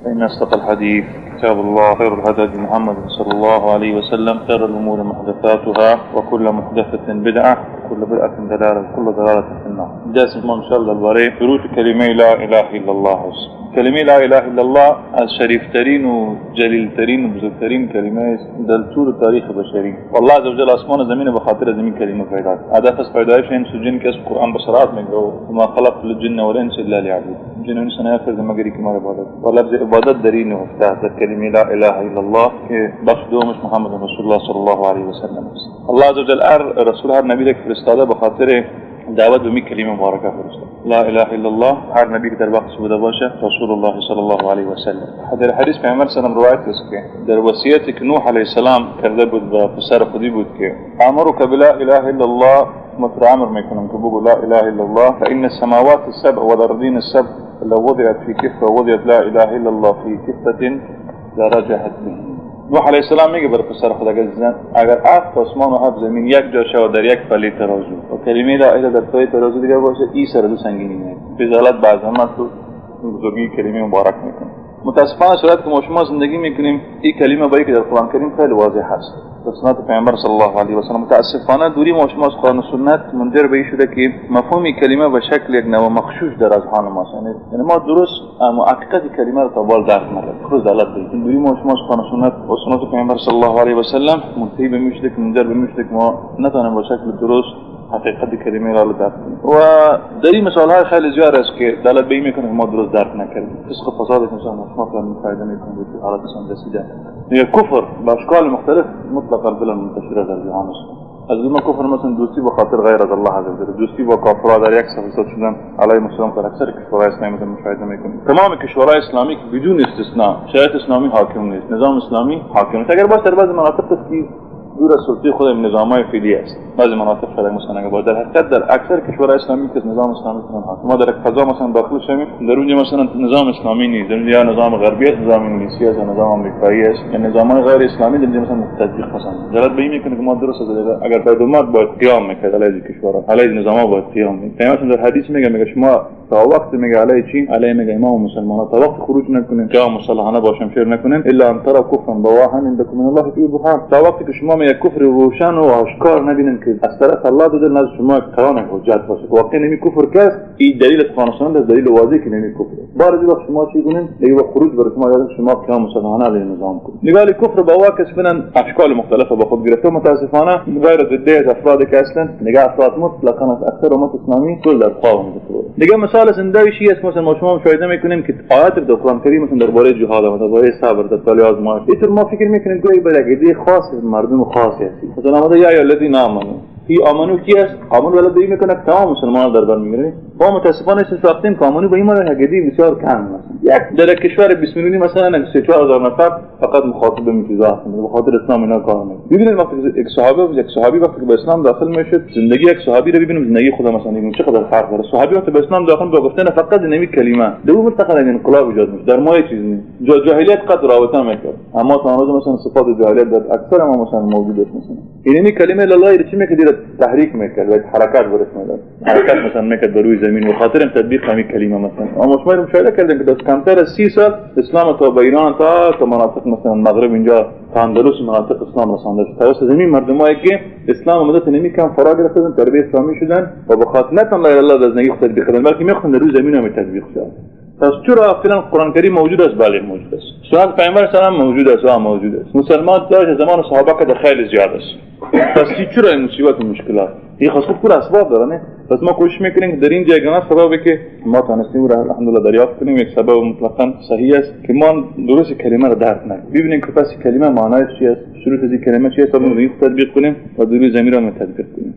فإن أصدق الحديث كتاب الله، خير الهدي محمد صلى الله عليه وسلم، خير الأمور محدثاتها، وكل محدثة بدعة، وكل بدعة ضلالة، وكل ضلالة في النار. درس ما إن شاء الله درباره شروط کلمه لا إله إلا الله است. کلمه لا اله الا الله از شریفترین و جلیلترین و بزرگترین کلمه است در طول تاریخ بشری. والله عز وجل آسمان و زمین به خاطر از این کلمه پیدا کرد. هدف از پیدایش انس و جن که از قرآن به صراحت میگه و ما خلقت الجن والانس الا لیعبدون، جن و انس نیافریدم مگر که مرا عبادت. و لفظ عبادت در این نهفته در کلمه لا اله الا الله که بخش دومش محمد رسول الله صلی الله علیه و سلم است. الله عز وجل هر رسول هر نبی که فرستاده به خاطر دعوت به می کلمه مبارکه فرستاد. لا اله الا الله هر نبی که در وقت بوده باشه رسول الله صلی الله علیه و سلم. در حدیث پیامبر صلی الله علیه و روایت است که در وصیتی که نوح علیه السلام کرده بود و پسر خودی بود که امرک بلا اله الا الله، متر امر میکنم که بگو لا اله الا الله، فان السماوات السبع والارضین السبع لو وضعت في كفه وضعت لا اله الا الله في كفه لرجحت به. نوح علیه السلام میگه بر پسر خود اگر هفت آسمان و هفت زمین یک جا شود در یک پلی ترازو و کلمه لا اله در پلی ترازو دیگر باشه، ای سر دو سنگینی میاد. فضالت به عظمت و بزرگی کلمه مبارک میکنه. متاسفانه صورت که ما شما زندگی میکنیم این کلمه با که در قرآن کریم خیلی واضح هست، در سنت پیامبر صلی الله علیه و سلم. متاسفانه دوری ما شما از قرآن و سنت منجر به این شده که مفهوم کلمه به شکل یک نوع مغشوش در اذهان ماست. یعنی ما درست حقیقت کلمه رو تا بال درک نکردیم. خود دلالت به دوری ما شما از قرآن و سنت و سنت پیامبر صلی الله علیه و سلم منتهی به میشه که منجر به میشه که ما نتونیم به شکل درست حقیقت کلمه را درک کنیم. و در این مثال های خیلی زیاد است که دلالت به این میکنه که ما درست درک نکردیم. فسق و فساد که مثلا ما فعلا مشاهده میکنیم به حالت رسیده. دیگه کفر با اشکال مختلف مطلقا بلا منتشره در جهان است. از جمله کفر مثلا دوستی به خاطر غیر از الله عز وجل، دوستی با کافرها در یک صف شدن علیه مسلمان در اکثر کشورهای اسلامی مثلا مشاهده میکنیم. تمام کشورهای اسلامی که بدون استثناء شریعت اسلامی حاکم نیست، نظام اسلامی حاکم نیست. اگر باز در بعضی مناطق است که دور از سلطه خود نظام‌های فعلی است، بعضی مناطق شده مثلا اگر در حقیقت در اکثر کشورهای اسلامی که نظام اسلامی مثلا حاکم، ما در فضا مثلا داخل شویم در اونجا مثلا نظام اسلامی نیست، در اونجا یا نظام غربی است، نظام انگلیسی است، یا نظام آمریکایی است، یا نظام‌های غیر اسلامی در اونجا مثلا تطبیق مثلا دلالت به این میکنه که ما درست از اگر مردم باید قیام میکرد علیه کشورها، علیه نظام‌ها باید قیام میکرد. مثلا در حدیث میگه شما تا وقت میگه علیه چی؟ علیه میگه امام مسلمان‌ها تا وقت خروج نکنین، قیام مسلحانه با شمشیر نکنین، الا ان ترى كفرا بواحا عندكم من الله فيه برهان. تا وقتی که شما میگه کفر روشن و آشکار نبینن که از طرف الله دو نزد شما قرآن حجت باشه، واقعا نمی کفر کس این دلیل قرآن است، دلیل واضح که نمی کفر. بار دیگه وقت شما چی کنین؟ دیگه وقت خروج بر شما یاد شما قیام مسلحانه علیه نظام کنین. نگاه کفر بواح کس فعلا اشکال مختلفه با خود گرفته. متاسفانه غیر از عده افراد که اصلا نگاه افراد مطلقا از اکثر امت اسلامی کل در قوم دیگه. مثال زندگی است مثلا ما شما مشاهده میکنیم که آیات در قرآن کریم مثلا درباره جهاد و درباره صبر در طول آزمایش، اینطور ما فکر میکنیم گویی برای عده خاص مردم خاصی هست. مثلا آمده یا الذین آمنوا، ای آمنو کی است؟ آمنو ولد به این میکنه که تمام مسلمانان در بر میگیره. ما متاسفانه ساختیم که آمنو به این معنی عده بسیار کم مثلا یک در کشور 20 میلیونی مثلا 3-4 هزار نفر فقط مخاطب به چیزا هستند، به خاطر اسلام اینا کار میکنن. ببینید وقتی یک صحابی وقتی که به اسلام داخل میشد، زندگی یک صحابی رو ببینیم، زندگی خود مثلا ببینیم چقدر فرق داره. صحابی وقتی به اسلام داخل با گفتن فقط نمی کلمه دو مطلقاً انقلاب ایجاد میشه. در ما چیز نیست. جاهلیت قد رابطه میکرد، اما تا هنوز مثلا صفات جاهلیت در اکثر ما مثلا موجود است. مثلا اینمی کلمه لله چی میکرد؟ تحریک میکرد، یک حرکت برش میداد، حرکت مثلا میکرد بر روی زمین و خاطر تطبیق همین کلمه مثلا. اما شما مشاهده کردیم که کمتر از 30 سال اسلام تا به ایران تا مناطق مثلا مغرب اینجا تا اندلس مناطق اسلام رسانده شد. توسط زمین مردمایی که اسلام مدت نمی کم فرا گرفته بودن، تربیت اسلامی شدن و به خاطر نه تنها الله در زندگی خود تطبیق کردن، بلکه میخوان در روی زمین هم تطبیق شدن. پس چرا فعلا قرآن کریم موجود است؟ بله موجود است. سنت پیامبر سلام موجود است و موجود است. مسلمان در زمان صحابه که خیلی زیاد است. پس چرا این مصیبت و مشکلات؟ این خاص خود اسباب داره نه؟ پس ما کوشش میکنیم که در این جایگاه سببی که ما تانستیم را الحمدلله دریافت کنیم، یک سبب مطلقا صحیح است که ما درست کلمه را درک نکنیم. ببینیم که پس کلمه معنایش چی است، شروط از این کلمه چی است، تا ما تطبیق کنیم و روی زمین را تطبیق کنیم.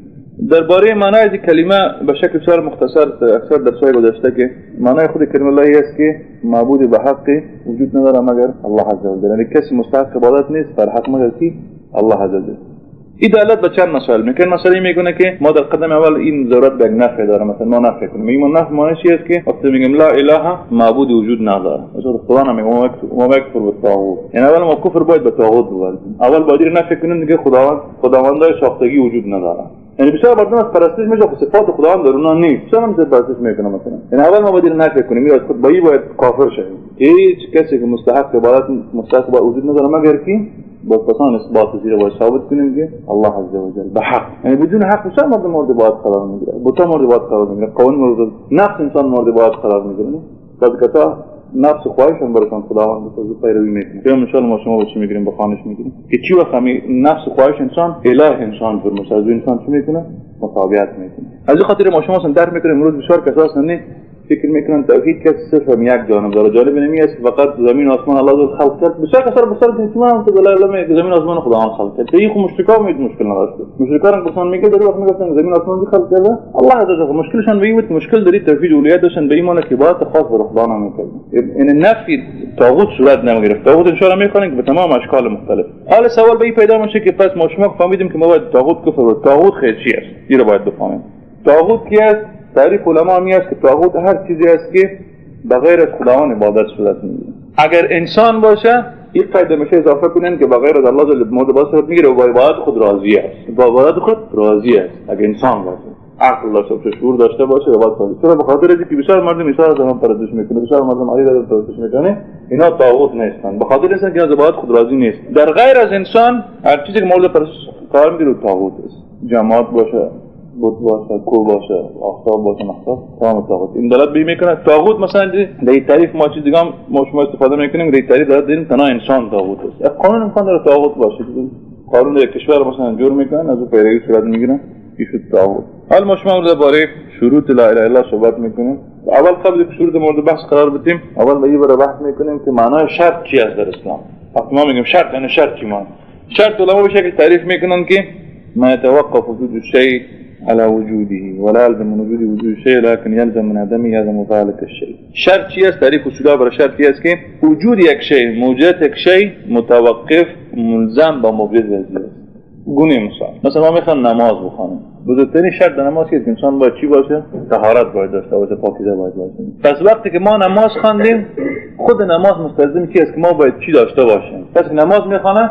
درباره معنای از کلمه به شکل بسیار مختصر اکثر درس‌های گذشته که معنای خود کلمه الله است که معبود به حق وجود نداره مگر الله عز وجل، یعنی کسی مستحق عبادت نیست بر حق مگر کی؟ الله عز وجل. این دلالت به چند مسائل میکنه. مسئله میکنه که ما در قدم اول این ضرورت به نفع داره، مثلا ما نفع کنیم. این نفع معنیش چیه که وقتی میگیم لا اله معبود وجود نداره، مثلا خدا نمیگه ما کفر به طاغوت، یعنی اول ما کفر باید به طاغوت بورزیم، اول باید نفع کنیم دیگه خداوندای ساختگی وجود نداره. یعنی بیشتر مردم از پرستش میشه، خب صفات خداوند در اونها نیست، چرا هم پرستش میکنه مثلا؟ یعنی اول ما باید نفی کنیم، از خود باید کافر شویم. هیچ کسی که مستحق عبادت مستحق با وجود نداره مگر کی با پسان اثبات زیر باید ثابت کنیم که الله عز وجل به حق، یعنی بدون حق بسیار مردم مورد عبادت قرار میگیره، بتا مورد عبادت قرار میگیره، قوانین مورد نفس انسان مورد عبادت قرار میگیره. بعضی کسا نفس خواهششون براشون خداوند به پیروی میکنه. که ان شاء الله ما شما چی میگیریم؟ به خانش میگیریم که چی وقت نفس خواهش انسان اله انسان جور میشه، از انسان چی میکنه؟ متابعت میکنه. از این خاطر ما شما اصلا درک میکنیم امروز بسیار کسا هستن فکر میکنن توحید که صرف هم یک جانب داره. جالب نمی است فقط زمین و آسمان الله عز خلق کرد. بسیار کسا بسیار که من که زمین و آسمان خداوند خلق کرد، این خو مشرکا می مشکل نداشت. مشرکان گفتن میگه در وقت میگفتن زمین و آسمان خلق کرده الله عز وجل، مشکلشان به این بود مشکل داری توحید اولویت داشتن به ایمان که عبادت خاص بر خدا نمیکردن. یعنی نفی طاغوت صورت نمیگرفت. طاغوت ان شاء الله میکنن که به تمام اشکال مختلف. حال سوال به این پیدا میشه که پس ما شما فهمیدیم که ما باید طاغوت کفر و طاغوت خیر چی است، این رو باید بفهمیم. طاغوت کی است؟ تعریف علما می است که طاغوت هر چیزی است که بغیر از خداوند عبادت صورت میگیره. اگر انسان باشه این قاعده میشه اضافه کنن که بغیر از الله جل مورد عبادت صورت میگیره و با عبادت خود راضی است، با عبادت خود راضی است. اگر انسان باشه، عقل داشته باشه، شعور داشته باشه، عبادت کنه. چرا؟ به خاطر اینکه بسیار مردم عیسی را هم پرستش میکنه، بسیار مردم علی را پرستش میکنه، اینا طاغوت نیستن، به خاطر اینکه از عبادت خود راضی نیست. در غیر از انسان هر چیزی که مورد پرستش قرار میگیره طاغوت است. جماعت باشه، بت باشه، کوه باشه، آفتاب باشه، مهتاب، تمام طاغوت. این دلالت به میکنه طاغوت. مثلا در این تعریف ما چیز دیگه هم ما شما استفاده میکنیم، در این تعریف دلالت داریم تنها انسان طاغوت است. قانون امکان داره طاغوت باشه، قانون یک کشور مثلا جور میکنن از اون پیروی صورت میگیرن، این شد طاغوت. حال ما شما درباره شروط لا اله الا الله صحبت میکنیم. اول قبل که شروط مورد بحث قرار بدیم، اول به این بحث میکنیم که معنای شرط چی است در اسلام. وقتی ما میگیم شرط، یعنی شرط چی معنی؟ شرط علما به شکل تعریف میکنن که ما يتوقف وجود الشيء على وجوده ولا يلزم من وجود وجود شيء لكن يلزم من عدمه يلزم ذلك الشيء. شرط چی است؟ تعریف اصولا برای شرط چی است که وجود یک شی، موجودیت یک شی متوقف ملزم با موجود است. گونه مثال، مثلا ما میخوام نماز بخوانیم، بزرگترین شرط در نماز که انسان باید چی باشه؟ طهارت باید داشته باشه، پاکیزه باید باشه. پس وقتی که ما نماز خواندیم، خود نماز مستلزم چی است که ما باید چی داشته باشیم؟ پس نماز میخوانه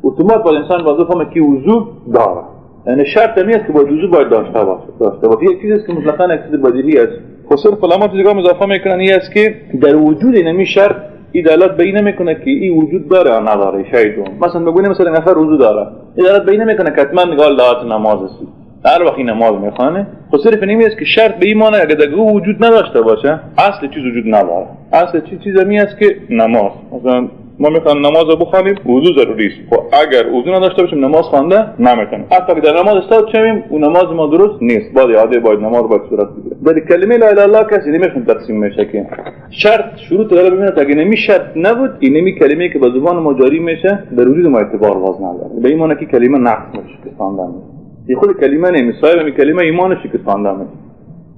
اتومات باید انسان باید بفهمه که وضو داره. یعنی شرط این است که باید وضو باید داشته باشه. یک چیزی است که مطلقاً یک چیز بدیهی است. خصوصا علما چیزی که اضافه میکنن این است که در وجود اینمی شرط این دلالت به این نمیکنه که این وجود داره یا نداره. شاید مثلا بگوییم مثلا نفر وضو داره، این دلالت به این نمیکنه که حتما نگاه لات نماز است، هر وقت نماز میخوانه. خب صرف این است که شرط به این معنی اگه در وجود نداشته باشه اصل چیز وجود نداره. اصل چیز این است که نماز، مثلا ما میخوام نماز رو بخوانیم، وضو ضروری است. خب اگر وضو نداشته باشیم نماز خوانده نمیتونیم. حتی اگر در نماز استاد شویم اون نماز ما درست نیست، باید اعاده، باید نماز باید صورت بگیره. ولی کلمه لا اله الا الله کسی نمیخوام تقسیم میشه که شرط شروط داره. ببینید اگه نمی شرط نبود، این نمی کلمه که به زبان ما جاری میشه در وجود ما اعتبار باز نداره. به این معنی که کلمه نقص میشه، شکستانده میشه. این خود کلمه نمی صاحب می کلمه ایمان شکستانده میشه.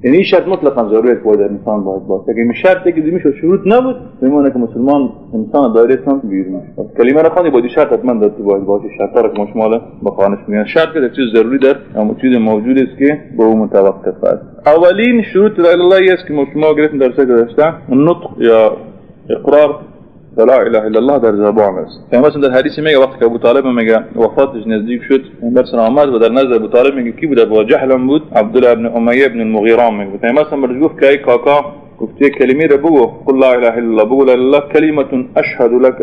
یعنی این شرط مطلقاً ضروری است باید انسان باید باشه. اگه این شرط که میشه شروط نبود، میمونه که مسلمان انسان دایره اسلام بیرون میشه. کلمه را خوانی باید شرط حتما در تو باید باشه. شرط را که مشمال به خوانش میگن شرط که چیز ضروری در اما چیز موجود است که به او متوقف است. اولین شروط لا اله الا الله است که ما گرفتیم در سر گذشته، نطق یا اقرار لا اله الا الله در زبان است. یعنی مثلا در حدیث میگه وقتی که ابو طالب میگه وفاتش نزدیک شد، پیامبر آمد و در نزد ابو طالب میگه کی بود؟ ابو جهل بود، عبدالله ابن امیه ابن المغیره میگه. یعنی مثلا برش گفت که ای کاکا، گفت یک کلمه رو بگو، قل لا اله الا الله، بگو لا اله الا الله کلمه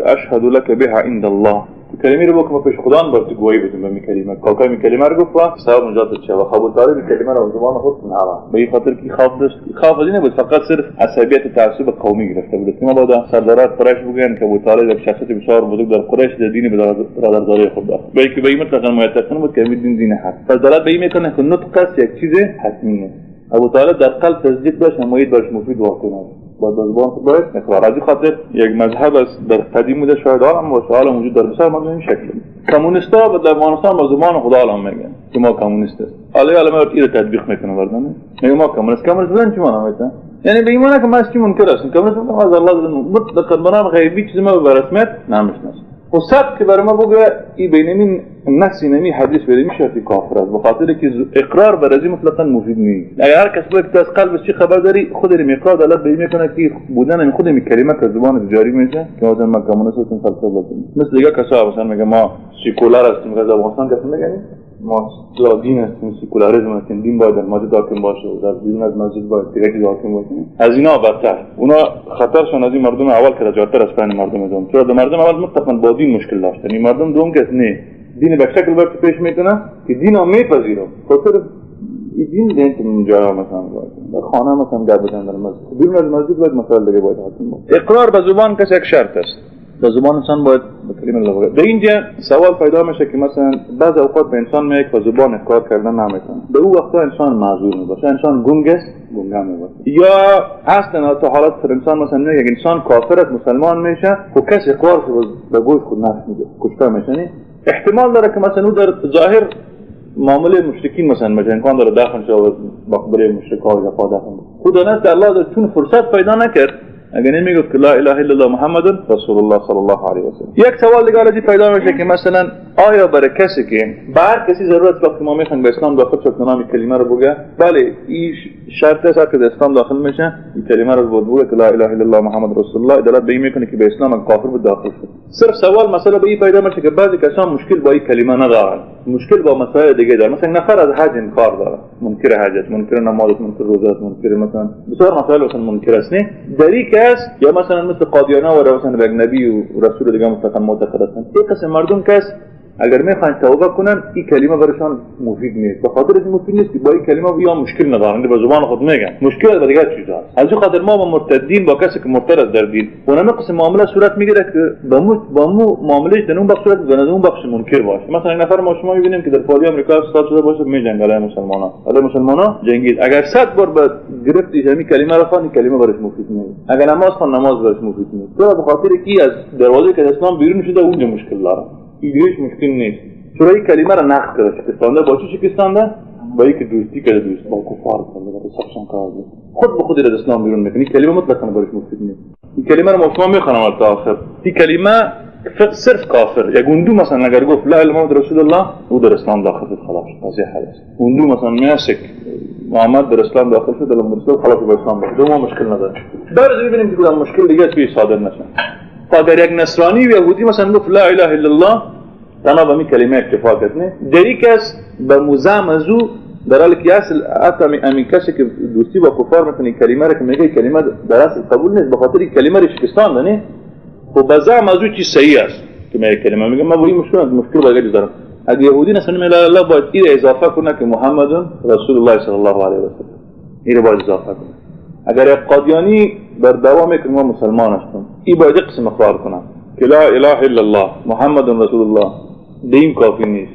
اشهد لك بها عند الله. کلمه رو بگو که پیش خدا بر تو گواهی بدم به می کلمه. کاکا می کلمه رو گفت و سبب نجات چه و ابو طالب کلمه رو زبان خود نرا. به این خاطر که خوف داشت، خوف از این بود فقط صرف عصبیت تعصب قومی گرفته بود. که ما باید سردارات قریش بگن که ابو طالب یک شخصیت بسیار بزرگ در قریش در دین برادرزاده خود داشت. به اینکه به این مطلقاً معتقد بود که دین دین حق. پس دلالت به این میکنه که نطق یک چیز حتمیه. ابو طالب در قلب تصدیق داشت اما این برش مفید واقع نبود. باید با زبان خود باید اقرار. از این خاطر یک مذهب است در قدیم بوده، شاید حالا باشه، حالا موجود در بسیار مردم این شکل. کمونیست‌ها در افغانستان با زبان خدا الان میگن که ما کمونیست هستیم. حالا الان این رو تطبیق میکنه بردن، میگه ما کمونیست. کمونیست بودن چی معنی میده؟ یعنی به ایمانه که ما از چی منکر هستیم. کمونیست بودن از الله مطلقاً به نام غیبی چیزی ما به رسمیت نمیشناسیم. خب سبت که برای ما بگه این بینمی نص اینمی حدیث بینمی شرطی کافر است، به خاطر که اقرار بر از این مطلقاً مفید نیست. اگر هر کس بگه که تو از قلبش چی خبر داری، خود این اقرار دلالت به این میکنه که بودن خود این کلمه که زبان جاری میشه که مثلا ما کمونیست هستیم فلسفه بزنیم. مثل دیگه کسا مثلا میگه ما سیکولار هستیم، که افغانستان کسی میگه ما دین هستیم، سکولاریسم هستیم، دین باید در مسجد حاکم باشه و در بیرون از مسجد باید دیگه چیز حاکم باشه. از اینا بدتر، اونا خطرشون از این مردم اول که رجعتر از بین مردم دوم، چرا مردم اول مطلقاً با دین مشکل داشتن، این مردم دوم که نه دین به شکل برش پیش میکنه که دین هم میپذیره، خاطر دین دین جا مثلا باید در خانه مثلا گپ بزنن، در مسجد، بیرون از مسجد باید مسائل دیگه باید حاکم باشه. اقرار به زبان کسی یک شرط است، به زبان انسان باید به کلمه الله بگه. در اینجا سوال پیدا میشه که مثلا بعض اوقات به انسان میگه که زبان اقرار کردن نمیتونه، به او وقتا انسان معذور میباشه، انسان گنگ است، گنگه میباشه. یا هستن تا حالت انسان مثلا میگه انسان کافر است مسلمان میشه، خب کس اقرار به گوش خود نشنیده، کشته میشه. احتمال داره که مثلا او در ظاهر معامله مشرکین مثلا میشه، امکان داره دفن شه و مقبره مشرکان یا دفن. خدا نزد الله در چون فرصت پیدا نکرد، اگر نمیگفت که لا اله الا الله محمد رسول الله صلی الله علیه و سلم. یک سوال دیگه الان پیدا میشه که مثلا آیا برای کسی که بر کسی ضرورت وقتی ما میخوایم به اسلام داخل شد نام کلمه رو بگه، بله این شرط است که اسلام داخل میشه این کلمه رو باید بگه که لا اله الا الله محمد رسول الله، دلالت به این میکنه که به اسلام کافر بود داخل شد. صرف سوال مسئله به این پیدا میشه که بعضی کسان مشکل با این کلمه ندارن، مشکل با مسائل دیگه دارن. مثلا نفر از حج انکار داره، منکر حج است، منکر نماز است، منکر روزه است، منکر مثلا بسیار مسائل مثلا منکر است. نه در این کس یا مثلا مثل قادیانه و مثلا به نبی و رسول دیگه مطلقاً معتقد هستند. این قسم مردم کس اگر میخواین توبه کنن این کلمه برشان مفید نیست، به خاطر این مفید نیست که با این کلمه یا مشکل ندارن، به زبان خود میگن مشکل با دیگر چیزا هست. از این خاطر ما با مرتدین، با کسی که مرتد است در دین، اونم قسم معامله صورت میگیره که با مو معامله در اون بخش صورت میگیره، اون بخش منکر باشه. مثلا یک نفر ما شما میبینیم که در پالی آمریکا استاد شده باشه، میجنگه علیه مسلمانان، علیه مسلمانان جنگید، اگر 100 بار به گرفتیش همین کلمه رو خوان، این کلمه برش مفید نیست. اگر نماز خوان، نماز برش مفید نیست. چرا؟ به خاطر کی از دروازه که اسلام بیرون شده اونجا مشکل داره، ایدهش مشکل نیست. چرا این کلمه را نقد کرده شکستانده، با چی شکستانده؟ با اینکه دوستی کرده، دوست با کفار کرده، با سبشان کرده، خود به خود از اسلام بیرون میکنه. این کلمه مطلقاً برش مفید نیست. این کلمه را ما شما میخوانم تا آخر. این کلمه صرف کافر یا گندو مثلا اگر گفت لا اله الا الله رسول الله، او در اسلام داخل شد، خلاص قضیه حل است. گندو مثلا میاسک محمد در اسلام داخل شد، در رسول خلاص به اسلام داخل، دو ما مشکل نداره. بعد میبینیم که کدام مشکل دیگه توی صادر نشه. اگر یک نصرانی و یهودی مثلا گفت لا اله الا الله، تنها به می کلمه اکتفا کرد، نه در این کس به مزام از او در حالی که اصل امی کسی که دوستی با کفار میکنه کلمه را که میگه کلمه در اصل قبول نیست، به خاطر این کلمه را شکستان نه، خب به زعم از او چیز صحیح است که میگه کلمه میگه ما با این مشکل با دیگه دارم. اگه یهودی نصرانی میگه لا اله باید این اضافه کنه که محمد رسول الله صلی الله علیه و سلم، این باید اضافه کنه. اگر یک قادیانی بر دوام که ما مسلمان هستیم، این باید قسم اقرار کنه که لا اله الا الله محمد رسول الله، دین کافی نیست.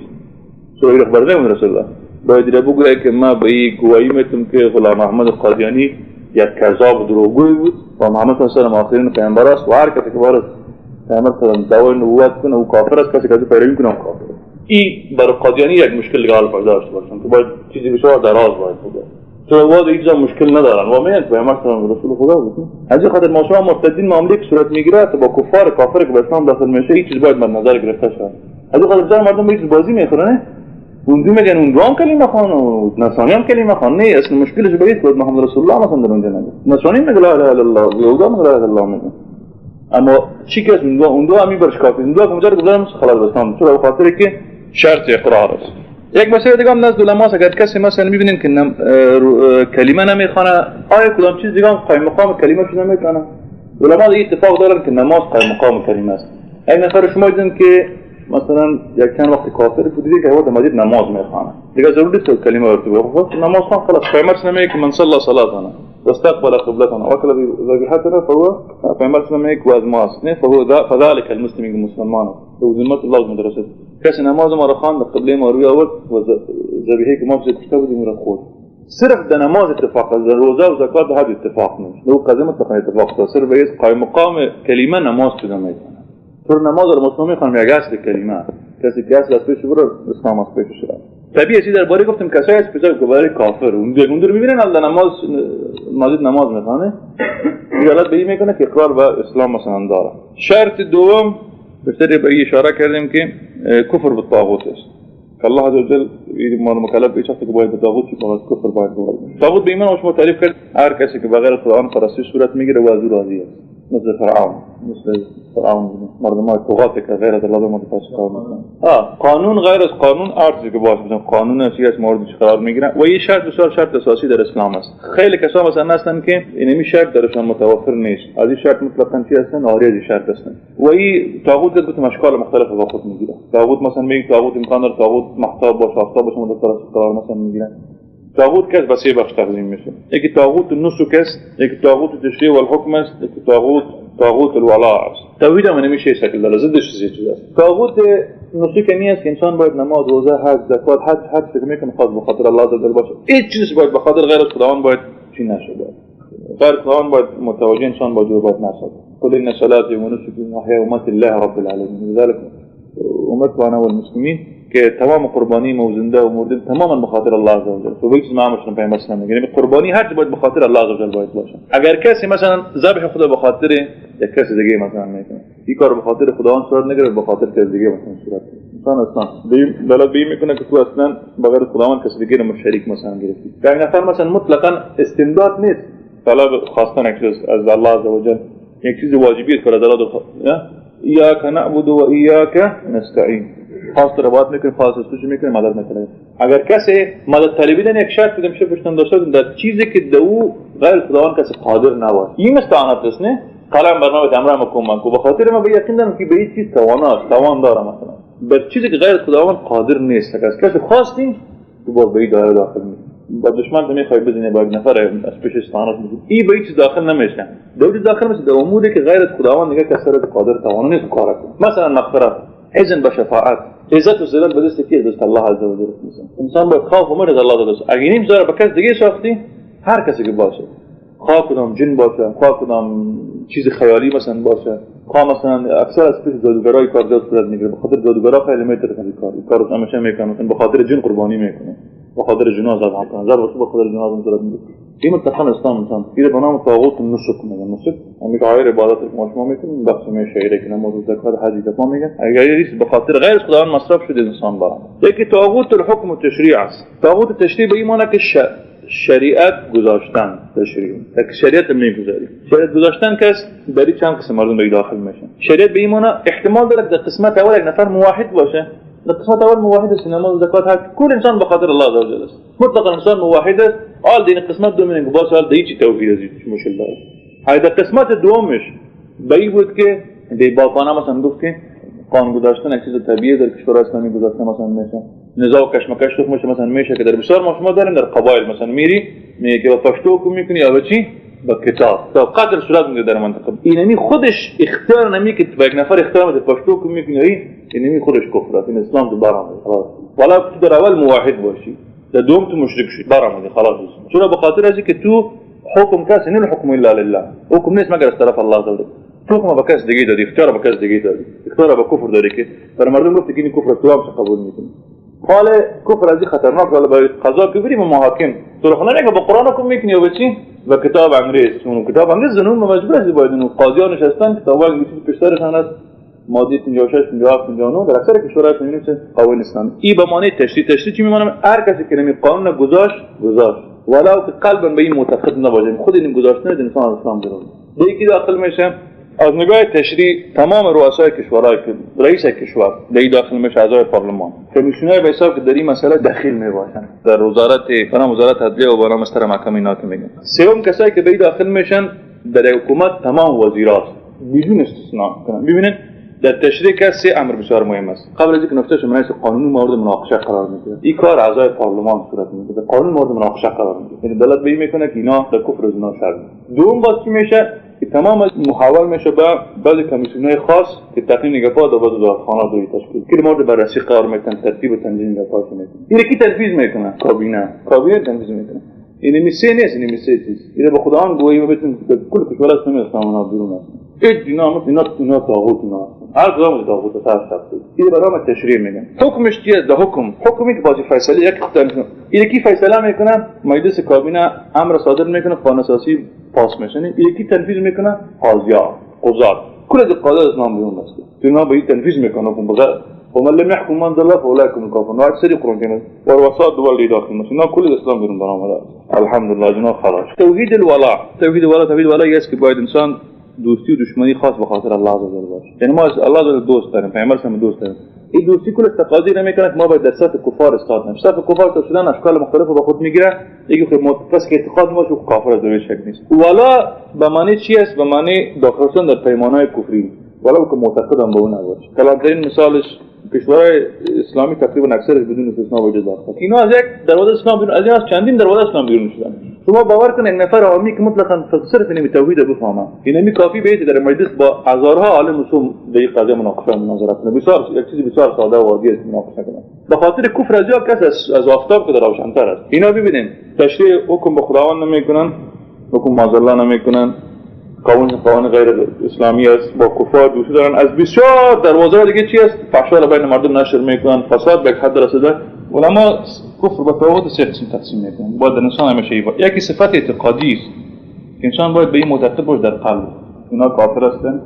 سوره اخبار نمون رسول الله باید را بگوید که ما به این گواهی میتم که غلام احمد قادیانی یک کذاب دروغگوی بود و محمد صلی الله علیه و آله آخرین پیامبر است و هر کسی که وارد پیامبر صلی الله علیه و دعوای نبوت کنه او کافر است، کسی که از او پیروی کنه او کافر است. این برای قادیانی یک مشکل دیگه حال پیدا داشته باشن که باید چیزی بسیار دراز باید بگه، چون واد هیچ مشکل ندارن و میگن پیامبر صلی الله علیه و رسول خدا بود. از این خاطر ما شما مرتدین معامله که صورت میگیره با کفار، کافر که به اسلام داخل میشه، این چیز باید مد نظر گرفته شود. از این خاطر مردم به چیز بازی میخورن، اون دو میگن اون هم کلمه خوان و نصرانی هم کلمه خوان، نه اصلا مشکلش به بود محمد رسول الله مثلا در اونجا نگه، نصرانی میگه لا اله الا الله، یهودا میگه لا اله الا الله میگه، اما چی کس اون دو همی برش کافی، اون دو که مجرد گفتن خلاص بسام، چرا؟ به خاطر که شرط اقرار است. یک مسئله دیگه هم نزد علما است، اگر کسی مثلا میبینیم که کلمه نمیخوانه، آیا کدام چیز دیگه هم قایم مقام کلمه شده نمیتونه؟ علما دیگه اتفاق دارن که نماز قایم مقام کلمه است. یک نفر شما دیدن که مثلا یک چند وقت کافر بود، دیگه که هو در مسجد نماز میخوانه، دیگه ضروری نیست کلمه ورته بگه، خب نماز خوان خلاص. پیامبر صلی الله علیه و من صلى صلاتنا واستقبل قبلتنا واكل ذبيحتنا فهو پیامبر صلی الله علیه و از ماست، نه فهو فذلك المسلم مسلمان و ذمه الله مدرسه. کسی نماز ما را خواند، قبله ما روی آورد و ذبیحه که ما کشته بودیم را خورد. صرف در نماز اتفاق است، در روزه و زکات در حج اتفاق نیست. لو قضیه مطلقاً اتفاق است، صرف به قایم مقام کلمه نماز شده میتونه. چون نماز رو مسلمان میخوانم یک اصل کلمه، کسی که اصل از پیش بره اسلام از پیش رفت. طبیعی چیز درباره گفتیم کسایی از پیش که برای کافر اون دیگه اون رو میبینن الله نماز مسجد نماز میخوانه، دلالت به این میکنه که اقرار به اسلام مثلا داره. شرط دوم بیشتر به این اشاره کردیم که کفر به طاغوت است. که الله عز وجل ما مکلف به شخصی که باید به طاغوت چی باید کفر باید بود. طاغوت به ایمان شما تعریف کرد هر کسی که بغیر قرآن پرستش صورت میگیره و از او راضی است. مثل فرعون، مثل فرعون مردم های طغاتی که غیر از الله مورد قرار میگیرن. قانون غیر از قانون ارزی که باشه، مثلا قانون چیز از مورد قرار میگیرن و یه شرط بسیار شرط اساسی در اسلام است. خیلی کسا مثلا هستن که اینمی شرط درشان متوفر نیست، از این شرط مطلقاً چی هستن؟ عاری از این شرط هستن. و این طاغوت گفت اشکال مختلف با خود میگیره. طاغوت مثلا میگه طاغوت امکان داره طاغوت مهتاب باشه، آفتاب باشه، مورد قرار مثلا میگیرن. طاغوت کس به سه بخش تقسیم میشه، یکی طاغوت النسک است، یکی طاغوت التشریع والحکم است، یکی طاغوت الولاء است. توحید هم نمیشه شکل داره، ضدش چیزی است. طاغوت نسک می است که انسان باید نماز، روزه، حج، زکات، حج فکر میکنه خاص به خاطر الله عز وجل باشه، هیچ چیز باید به خاطر غیر از خداوند باید چی نشه، باید غیر خداوند باید متوجه انسان باید باید نشه. قل ان صلاتي ونسكي ومحياي ومماتي لله رب العالمین. لذلك امرت انا والمسلمین که تمام قربانی و زنده و مرده تماما به خاطر الله عز وجل. تو چیز ما همشون پیامبر اسلام میگه، یعنی قربانی هر چی باید به خاطر الله عز وجل باید باشه. اگر کسی مثلا ذبح خدا به خاطر یک کسی دیگه مثلا میکنه، این کار به خاطر خداوند صورت نگیره، به خاطر کسی دیگه مثلا صورت. انسان اصلا دلالت به این میکنه که تو اصلا بغیر خداوند کسی دیگه رو شریک مثلا گرفتی. یک نفر مثلا مطلقاً استمداد نیست، طلب خواستن یک چیز از الله عز وجل، یک چیز واجبیه که الله ایاک نعبد و ایاک نستعین، خواست روایت میکنه، خواست استوش میکنه، مدد میکنه. اگر کسی مدد طلبیدن یک شرط بدم شه پشتن داشته در چیزی که دو غیر خداوند کسی قادر نباشه، این استعانت است. نه قلم برنامه امرم کمک کو به خاطر ما به یقین دارم که به این چیز توانا است، توان داره مثلا بر چیزی که غیر خداوند قادر نیست. اگر کسی خواستین تو باز به این دایره داخل میشی، با دشمن تو میخوای بزنی با یک نفر از پیش استعانت میکنی، این به این چیز داخل نمیشه. دو چیز داخل میشه در اموری که غیر خداوند دیگه کسی قادر توانا نیست کار کنه. مثلا مغفرت، اذن به شفاعت، عزت و ذلت به دست کی؟ دست الله عز و جل. انسان باید خوف و از الله عز و جل. اگه نیم زاره به کس دیگه ساختی، هر کسی که باشه، خواه کدام جن باشه، خواه کدام چیز خیالی مثلا باشه، خواه مثلا اکثر از پیش جادوگرای کار زیاد صورت میگیره، به خاطر جادوگرا خیلی میترسن کار همیشه میکنن، مثلا به خاطر جن قربانی میکنه، به خاطر جنا ذبح میکنن، ذبح به خاطر جنا صورت میگیره. این مطلقاً اسلام انسان این به نام طاغوت النسک میگن. نسک همین غیر عبادت که ما شما میکنیم، بخش می شعیره که نماز و زکات حج که ما میگن، اگر یه به خاطر غیر خداوند مصرف شده انسان برام. یکی طاغوت الحکم و تشریع است. طاغوت تشریع به این معنی که شریعت گذاشتن، تشریع یک شریعت میگذاری. شریعت گذاشتن کس برای چند قسم مردم به داخل میشن. شریعت به این معنی احتمال داره در قسمت اول یک نفر موحد باشه، در قسمت اول موحد است، نماز و زکات حج کل انسان به خاطر الله عز وجل است، مطلقا انسان موحد است. آل دین قسمت دوم اینه که باز حال دیگه چی توحید از مشکل داره. های در قسمت دومش به این بود که دی باکانا مثلا گفت که قانون گذاشتن یک چیز طبیعی در کشور اسلامی گذاشتن مثلا میشه، نزاع و کشمکش تو میشه مثلا میشه که در بسیار ما شما داریم در قبایل مثلا میری میگه که با پشتو حکم میکنی یا با چی؟ با کتاب. تا قتل صورت میگیره در منطقه. اینمی خودش اختیار نمی که با یک نفر اختیار میده پشتو حکم میکنی، اینمی خودش کفر است. این اسلام تو برآمده خلاص. ولی تو در اول موحد باشی، در دوم تو مشرک شدی، برآمده خلاص. چرا؟ به خاطر از که تو حکم کسی نه الحکم الا لله، حکم نیست مگر از طرف الله عز وجل. حکم به کس دیگه دادی، اختیار به کس دیگه دادی، اختیار به کفر دادی که برای مردم گفتی که این کفر تو هم قبول میکنی. حال کفر از خطرناک ولی برای قضا که بریم محاکم تو رو خونه با قرآن حکم میکنی یا به چی؟ با کتاب انگریز. اون کتاب انگریز زنون مجبور هستی باید اون قاضیان نشستن کتاب انگلیسی پیشترشان است، ماده 56 57 59 در اکثر کشورها می‌بینیم که قوانین اسلامی. این به معنی تشریع. تشریع چی می‌مانم؟ هر کسی که نمی قانون گذاشت ولو که قلبا به این معتقد نباشه، خود این گذاشتن انسان از اسلام بیرون. یکی داخل میشه از نگاه تشریع تمام رؤسای کشورهای که رئیس کشور در داخل میشه، اعضای پارلمان، کمیسیون‌های به حساب که در این مسئله دخیل میباشن، در وزارت بنام وزارت عدلیه و بنام مستر محکمه اینا که میگن. سوم کسایی که به داخل میشن در حکومت تمام وزیرات بدون استثناء. ببینید در تشریع کسی امر بسیار مهم است. قبل از اینکه نفته شما قانون مورد مناقشه قرار میگیره، این کار اعضای پارلمان صورت میگیره، قانون مورد مناقشه قرار میگیره، یعنی دلالت به این میکنه که اینا در کفر و زنا شر. دوم باز چی میشه؟ که تمام محول میشه به بعضی کمیسیون‌های خاص که تقنین نگهبان و بعض وزارتخانه‌ها دوی تشکیل که مورد بررسی قرار میدن، ترتیب و تنظیم نگهبان میکنه. این کی تنفیذ میکنه؟ کابینه تنفیذ میکنه. این میسه نیست، این میسه چیز. این به خداوند گویی ما بتون کل کشور اسلامی اسلام بیرون است. اینا اینا اینا طاغوت اینا هر کدام طاغوت هر شخص. این برام تشریع میگن. حکمش چیه؟ ده حکمی که بازی فیصله یک اختلاف. این کی فیصله میکنه؟ مجلس کابینه امر صادر میکنه، قانون اساسی پاس میشه. این کی تنفیذ میکنه؟ قاضیا، قضات. کل قاضی اسلام بیرون است. اینا به تنفیذ میکنه حکم بغیر. ومن لم يحكم ما انزل الله فاولئك هم الكافرون. اکثر قرآن کریم و رؤساء دول اللي داخل مثلا كل الاسلام بیرون برآمده. الحمدلله جنا خلاص. توحید الولاء، توحید الولاء، توحید الولاء است که باید انسان دوستی و دشمنی خاص به خاطر الله عز باشه. یعنی ما از الله عز دوست داریم، پیامبر هم دوست داریم. این دوستی کلش تقاضی نمیکنه که ما باید در صف کفار استاد نشیم. صف کفار شدن اشکال مختلف رو با خود میگیره. یکی خب پس که اعتقاد ما شو کافر از روی شک نیست. ولا به معنی چی است؟ به معنی داخل شدن در پیمانهای کفری، ولا که معتقدم به اون نباشه. کلانترین مثالش کشورهای اسلامی تقریبا اکثرش بدون استثنا وجود دارد. اینا از یک دروازه اسلام بیرون، از چندین دروازه اسلام بیرون شدن. شما باور کنید یک نفر عامی که مطلقاً صرف نمی توحید بفهمه، اینمی کافی به در مجلس با هزارها عالم رسوم در این قضیه مناقشه و مناظره کنه. بسیار یک چیز بسیار ساده و عادی است مناقشه کنه. به خاطر کفر از یک کس از آفتاب که در روشن‌تر است. اینا ببینید تشریع حکم به خداوند نمیکنن، حکم معاذ نمیکنن، قوانین غیر اسلامی است، با کفار دوستی دارن، از بسیار دروازه دیگه چی است؟ فحشا را بین مردم نشر میکنن، فساد به حد رسیده. علما کفر با طاغوت سه قسم تقسیم میکنن. باید انسان همیشه یکی صفت اعتقادی است که انسان باید به این معتقد باشه در قلب، اینا کافر هستند،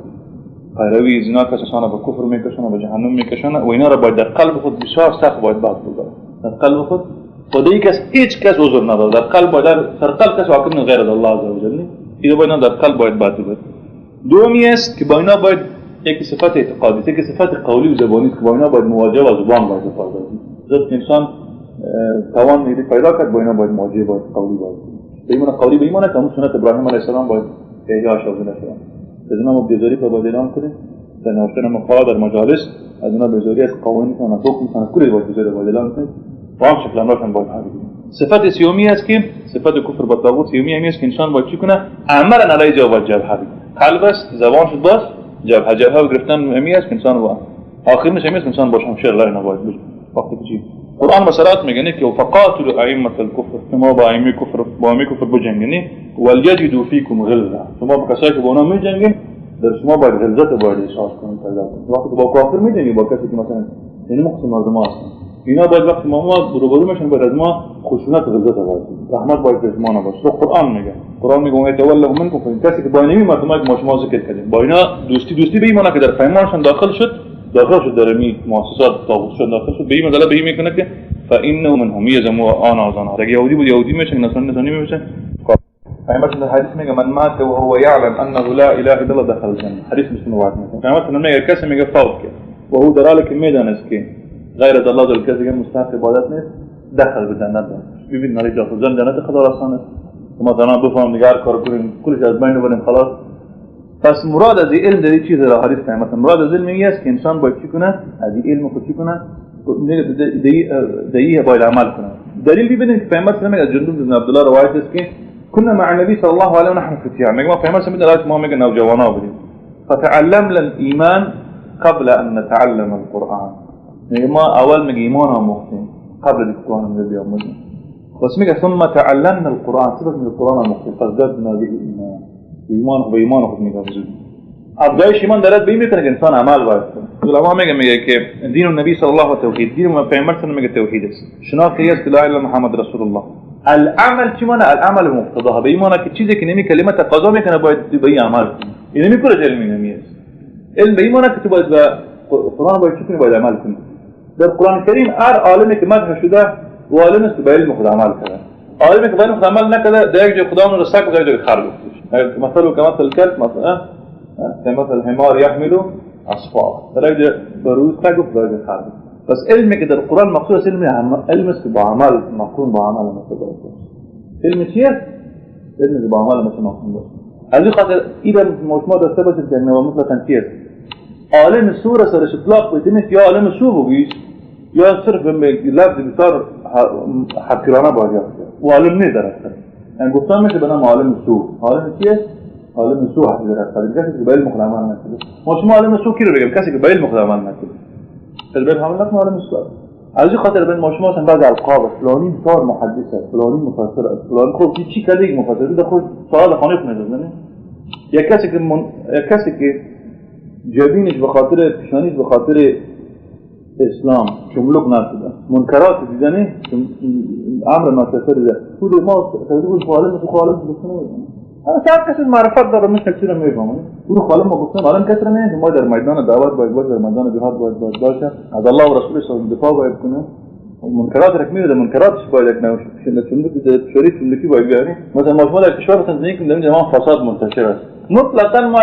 پیروی از اینا کس انسان به کفر میکشن و به جهنم میکشن و اینا را باید در قلب خود بسیار سخت باید بد بگذاره در قلب خود. خدای کس هیچ کس عذر نداره در قلب، باید در قلب کس حاکم غیر از الله عز وجل. اینا باید در قلب باید بد بگذاره. دومی است که با اینا باید یکی صفت اعتقادی، یکی صفت قولی و زبانی است که با اینا باید مواجهه و زبان باید بپردازیم. ضد انسان توان نیروی پیدا کرد با اینا باید مواجهه باید قولی باید به ایمان قولی به ایمان که همون سنت ابراهیم علیه السلام باید احیا شده نشود. از اینا ما بیزاری باید اعلام کنیم در نوشتن مقاله در مجالس، از اینا بیزاری از قوانین که حکم میکنن کلی باید بیزاری باید اعلام کنیم و هم شکل امراشون باید حل کنیم. صفت سیومی است که صفت کفر با طاغوت سیومی همی است که انسان باید چی کنه؟ عملا علیه جواب باید جبهه بگیره. قلب است، زبان شد باز جبهه گرفتن همی است که انسان با آخرینش همی است که انسان با شمشیر لای نباید بشه. وقتی که چی؟ قرآن مسئلات میگه که فقاتلوا ائمه الكفر، شما با ائمه کفر با ائمه کفر بجنگین، وليجدوا فيكم غلظه، شما با کسایی که با اونا میجنگین در شما باید غلظت باید احساس کنید پیدا کنید. وقتی با کافر میجنگی، با کسی که مثلا یعنی مقصد مردم هستن، اینا باید وقتی ما روبرو میشن باید از ما خشونت و غلظت باید، رحمت باید به شما نباشه. تو قرآن میگه، قرآن میگه و يتولوا منكم، کسی که با اینمی مردم که ما شما ذکر کردیم با اینا دوستی به این معنی که در پیمانشان داخل شد در می مؤسسات طاغوت شد داخل شد، به این مدل به این میکنه که فانه منهم یزمو آن از آن. اگه یهودی بود یهودی میشه، نصرانی میشه. پیامبر در حدیث میگه من مات وهو يعلم انه لا اله الا الله دخل الجنه. حدیث مسلم روایت میکنه. پیامبر میگه کسی میگه فوت کرد و هو در حالی که میدانست که غیر از الله در کسی که مستحق عبادت نیست دخل به جنت. ببین مری داخل جنت خدا آسان است. ما تنها بفهم دیگه هر کار کنیم کلش از بین ببریم خلاص. پس مراد از علم در چیز را حدیث پیامبر مراد از علم این است که انسان باید چی کنه؟ از علم خود چی کنه؟ دیه باید عمل کنه. دلیل ببینید که پیامبر صلی الله علیه و از جندب بن عبدالله روایت است که كنا مع النبي صلى الله عليه وسلم نحن فتيان، میگه ما پیامبر صلی الله علیه و ما میگه نوجوانا بودیم، فتعلمنا الايمان قبل ان نتعلم القرآن. میگه ما اول میگه ایمان آموختیم قبل از قرآن میگه بیاموزیم. بس میگه ثم تعلمنا القرآن، سپس میگه قرآن آموختیم، فازدادنا به ایمان و ایمان خود میگه افزایش ایمان دارد به این میکنه که انسان عمل باید کنه. علما میگه که دین النبی صلی الله علیه و توحید، دین پیامبر صلی میگه توحید است، شناخت است که لا اله الا محمد رسول الله. العمل چی معنی؟ العمل مقتضاها، به این معنی که چیزی که نمی کلمه تقاضا میکنه باید به این عمل کنی. این نمی کلش علمی نمی است. علم به این معنی که تو باید به قرآن باید چی کنی؟ باید عمل کنی. در قرآن کریم هر عالمی که مدح شده و عالم است به علم خود عمل کرده، عالمی که به علم خود عمل نکرده در یک جای خدا اون رو سگ و در یک جای خر گفتش. مثلا کمثل الكلب مثلا كمثل الحمار يحمل اسفار، در یک جای بروز سگ و در یک جای خر. بس علمی که در قرآن مقصود است علم است با عمل مقرون با عمل مثل باشه. علم چیه؟ علم که با عمل مثل مقرون باشه. از این خاطر اینا ما داشته باشیم که مطلقاً چیه؟ عالم سوره سرش اطلاق بتنیست یا عالم سو بگیش یا صرف به لفظ بسیار حقیرانه باید یاد کرد. و عالم نیست در اصل. یعنی گفتن میشه به نام عالم سو. عالم چیه؟ عالم سو هست در اصل. کسی که به علم خود عمل نکنه. ما شما عالم سو کی رو بگیم؟ کسی که به علم خود عمل نکنه. به عمل نکنه عالم سو. از این خاطر بین ما شما بعض القاب فلانی بسیار محدث است، فلانی مفسر است، فلانی خب چی کرده یک مفسر ده خود سوال خانه خونه نه. یک کسی که جبینش به خاطر پیشانیش به خاطر اسلام چملک نشده، منکرات دیدنه، امر ناچسته دیده، خود ما خیلی عالم خالم گفتن انا ساعت کسی معرفت داره مثل چی رو میفهمه. اون خالم ما گفتن عالم کسی رو نه، ما در میدان دعوت باید باشه، در میدان جهاد باید باشه، از الله و رسولش دفاع باید کنه. منکرات رو که میره منکراتش باید یک نوع شریف ملکی باید بیاری. مثلا ما شما در کشور مثلا زندگی کنیم، در زمان فساد منتشر است، مطلقا ما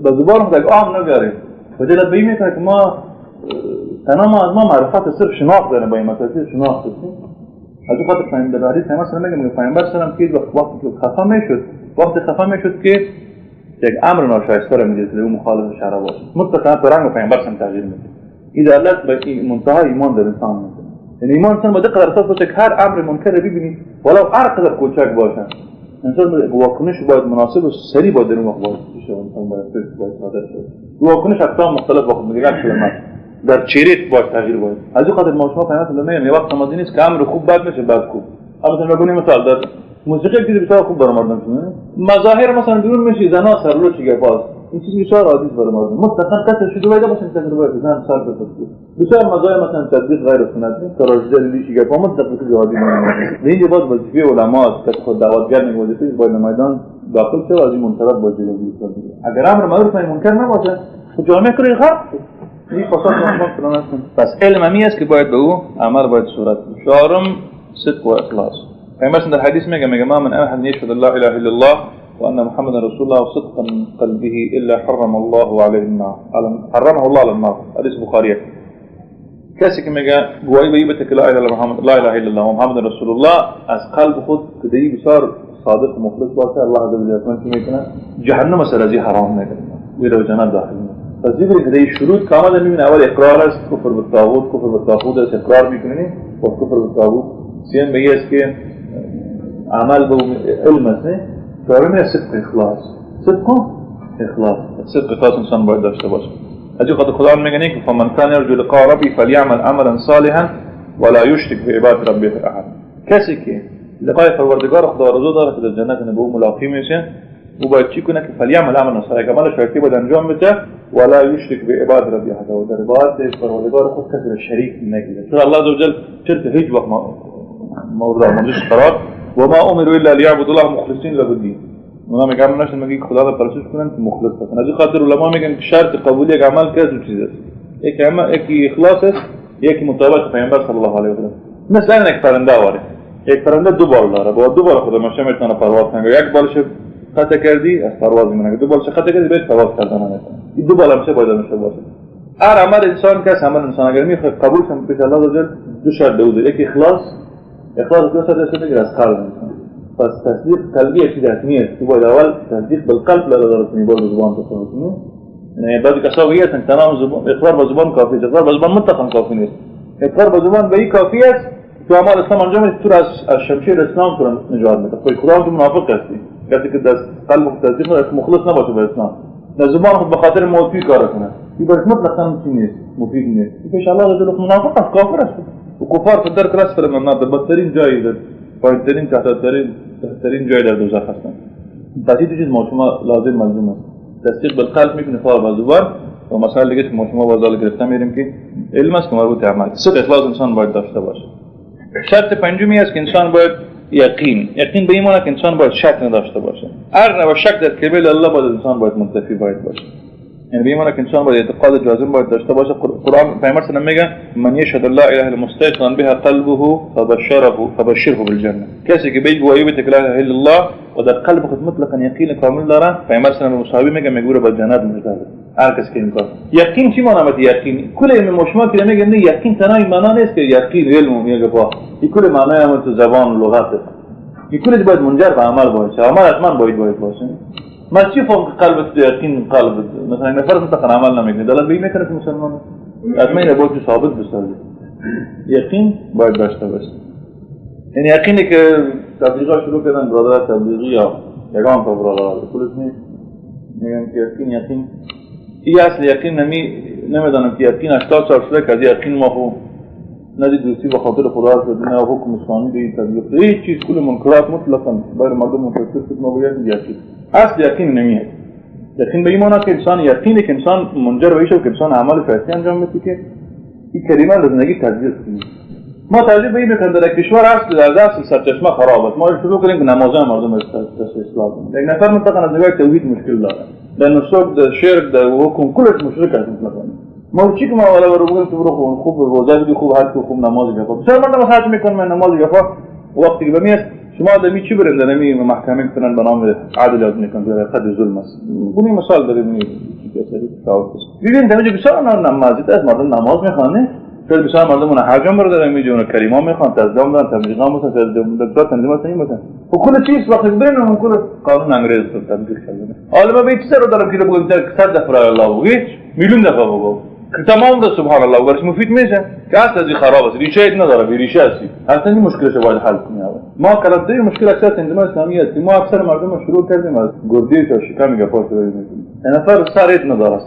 به زبان خود یک عام نبیاریم. و دلت به این میکنه که ما تنها ما از ما معرفت صرف شناخت داریم، با این مسئله شناخت هستیم. از اون خاطر در حدیث پیامبر صلی الله علیه و آله پیامبر صلی الله علیه و که وقتی خفه میشد، وقتی خفه میشد که یک امر ناشایسته را میدید که او مخالف شرع باشه، مطلقا تو رنگ پیامبر صلی تغییر میده. این دلالت به منتهای ایمان در انسان میده. یعنی ایمان انسان باید قدر اساس باشه که هر امر منکر رو ببینی ولو هر قدر کوچک باشه، انسان واکنش باید مناسب و سریع باید در اون وقت باید بشه، انسان باید صادر شه. واکنش اقسام مختلف وقت میگه در چهره باید تغییر باید. از این خاطر ما شما پیامبر صلی الله علیه و آله وقت آماده نیست که امر خوب بد میشه، بد خوب. مثلا بگونیم مثال در موسیقی چیزی بسیار خوب برای مردم شده، مظاهر مثلا بیرون میشه زنا سرلو چیگه باز، این چیزی بسیار عادی برای مردم. مطلقاً کسی شده باید باشه تجربه زن سر بفرسته. بسیار مظاهر مثلا تطبیق غیر سنتی تراژدی لیشی گپ مطلقاً چیزی عادی برای اینجا باز وظیفه علما که خود دعوتگر میگه وظیفه باید میدان داخل شه و از این منکرات باید جلوگیری کنه. اگر امر معروف نهی منکر نباشه جامعه کلی غرق این فساد ما. پس علم همی است که باید به او عمل باید صورت. چهارم صدق و اخلاص. پیامبر در حدیث میگه ما من احد یشهد لا اله الا الله وان محمد رسول الله صدقا من قلبه الا حرم الله عليه النار، حرمه الله على النار. حدیث بخاری. کسی که میگه گواهی به این بده که لا اله الا محمد، لا اله الا الله و محمد رسول الله، از قلب خود که دی بسیار صادق و مخلص باشه، الله عز وجل چی میکنه؟ جهنم سر از حرام میکنه، وی رو جنت داخل میکنه. پس ببینید که شروط کامل میبینه. اول اقرار است، کفر بالطاغوت، کفر بالطاغوت است اقرار میکنی و کفر بالطاغوت. سیم به است که عمل به علم است. چهارم صدق اخلاص، صدق اخلاص، صدق اخلاص انسان باید داشته باشه. از این خاطر خدا میگه که فمن کان یرجو لقاء ربه فلیعمل عملا صالحا ولا یشرک بعبادة ربه احد. کسی که لقای پروردگار خدا آرزو داره که در جنت به او ملاقی میشه، او باید چی کنه؟ که فلیعمل عملا صالحا، عمل شایسته باید انجام بده، ولا یشرک بعبادة ربه احد، و در عبادت پروردگار خود کسی را شریک نگیره. چون الله عز وجل شرک هیچ وقت مورد آموزش قرار و ما امروا الا لیعبدوا الله مخلصین له الدین. اونا میگن نشون میگه خدا را پرستش کنن که مخلص باشن. از این خاطر علما میگن که شرط قبول یک عمل که دو چیز است، یک عمل یکی اخلاص است، یکی مطابقت پیامبر صلی الله علیه و سلم. مثلا یک پرنده واره، یک پرنده دو بال داره، با دو بال خود ماشه میتونه پرواز کنه. یک بالش خطا کردی از پرواز میمونه، دو بالش خطا کردی باید پرواز کردن نمیتونه. این دو بال همیشه باید همیشه باشه. هر عمل انسان که عمل انسان اگر میخواد قبول شه پیش الله عز وجل دو شرط دو، یکی اخلاص، اخلاص دو شرط است که از قلب انسان. پس تصدیق قلبی چیز حتمی است که باید اول تصدیق بالقلب لا داره کنی، باید زبان تصدیق کنی. یعنی بعضی کسا هستن تمام زبان اقرار با زبان کافی است، اقرار با زبان مطلقا کافی نیست. اقرار با زبان به این کافی است تو اعمال اسلام انجام میدی، تو از شمشیر اسلام تو را نجات میده. خدا تو منافق هستی، کسی که دست قلب تصدیق نداره، مخلص نباشه به اسلام، در زبان خود به خاطر موفی کار کنه، این برش مطلقا چی نیست، مفید نیست. پیش الله عز وجل منافق است، کافر است. و کفار في الدرك الاسفل من النار، بدترین جایی در پایین‌ترین تحت‌ترین جای در دوزخ هستند. پس این دو چیز ما شما لازم ملزوم است. تصدیق بالقلب میکنه اقرار با زبان و مسائل دیگه که ما شما باز گرفته میریم که علم است که مربوط به عمل. صدق اخلاص انسان باید داشته باشه. شرط پنجمی است که انسان باید یقین، یقین به این معنی که انسان باید شک نداشته باشه. هر نوع شک در کلمه الله باید انسان باید منتفی باید باشه. یعنی به این معنی که انسان باید اعتقاد جازم باید داشته باشه. قرآن پیامبر صلی الله علیه و میگه من یشهد لا اله الا مستيقنا بها قلبه فبشره بالجنه. کسی که به گواهی بده که لا اله الا الله و در قلب خود مطلقا یقین کامل داره، پیامبر صلی الله علیه و مصاحبه میگه رو به جنت مژده بده. هر کسی که این کار یقین چی معنی مت یقین کل علم شما که میگه نه یقین تنها این معنی نیست که یقین علم میگه با این کل معنی هم تو زبان لغت این کل باید منجر به عمل باشه. عمل حتما باید باشه. ما چی فهم که قلب تو یقین قلب مثلا نفر مطلقا عمل نمیکنه دلالت به این میکنه که مسلمان حتما این باید ثابت بسازه. یقین باید داشته باشه. یعنی یقینی که تبلیغا شروع کردن برادر تبلیغی یا یگان تا برادر کلش نیست میگن که یقین یقین این اصل یقین نمیدانم که یقین 80 سال شده که از یقین ما خو ندید دوستی به خاطر خدا شد نه حکم اسلامی دی تبلیغ هیچ چیز کل منکرات مطلقا برای مردم منتشر شد. ما باید یقین اصل یقین نمیاد. یقین به این معنی که انسان یقینه که انسان منجر به که انسان عمل شایسته انجام بده که این کلمه در زندگی تطبیق کنه. ما ترجیح به این میکنیم در کشور اصل در اصل سرچشمه خراب است. ما شروع کنیم که نمازهای مردم اصلاح کنیم. یک نفر مطلقا از نگاه توحید مشکل داره، در نسک، در شرک، در حکم کلش مشرک است مطلقا. ما چی که ما والا رو بگم تو برو خوب روزه خوب حج خوب نماز گفا بسیار مردم حج میکنن من نماز گفا وقتی که بمیست شما آدمی چی برن در نمی محکمه کنن به نام عدل یاد میکنن در قد ظلم است. اون مثال داره می ببین در اینجا بسیار نمازی از مردم نماز میخوانه، شاید بسیار مردم اون حج هم برادر میجه، اون کریما میخوان، تزدام دارن، تبلیغ هم مثلا، تزدام تنظیم مثلا این مثلا. و کل چیز وقتی برن اون کل قانون انگریز رو تطبیق کردن. حالا ما به چیز رو دارم که بگم 100 دفعه الله بگو، میلیون دفعه بگو. تمام ده سبحان الله برش مفید میشه که اصلا از خراب است، ریشه نداره، بی ریشه است. اصلا این مشکلش باید حل کنی. ما کلانتری مشکل اکثر تنظیم اسلامی است. ما اکثر مردم شروع کردیم از گرده تا شکم گپا شروع میکنیم. نفر سر نداره،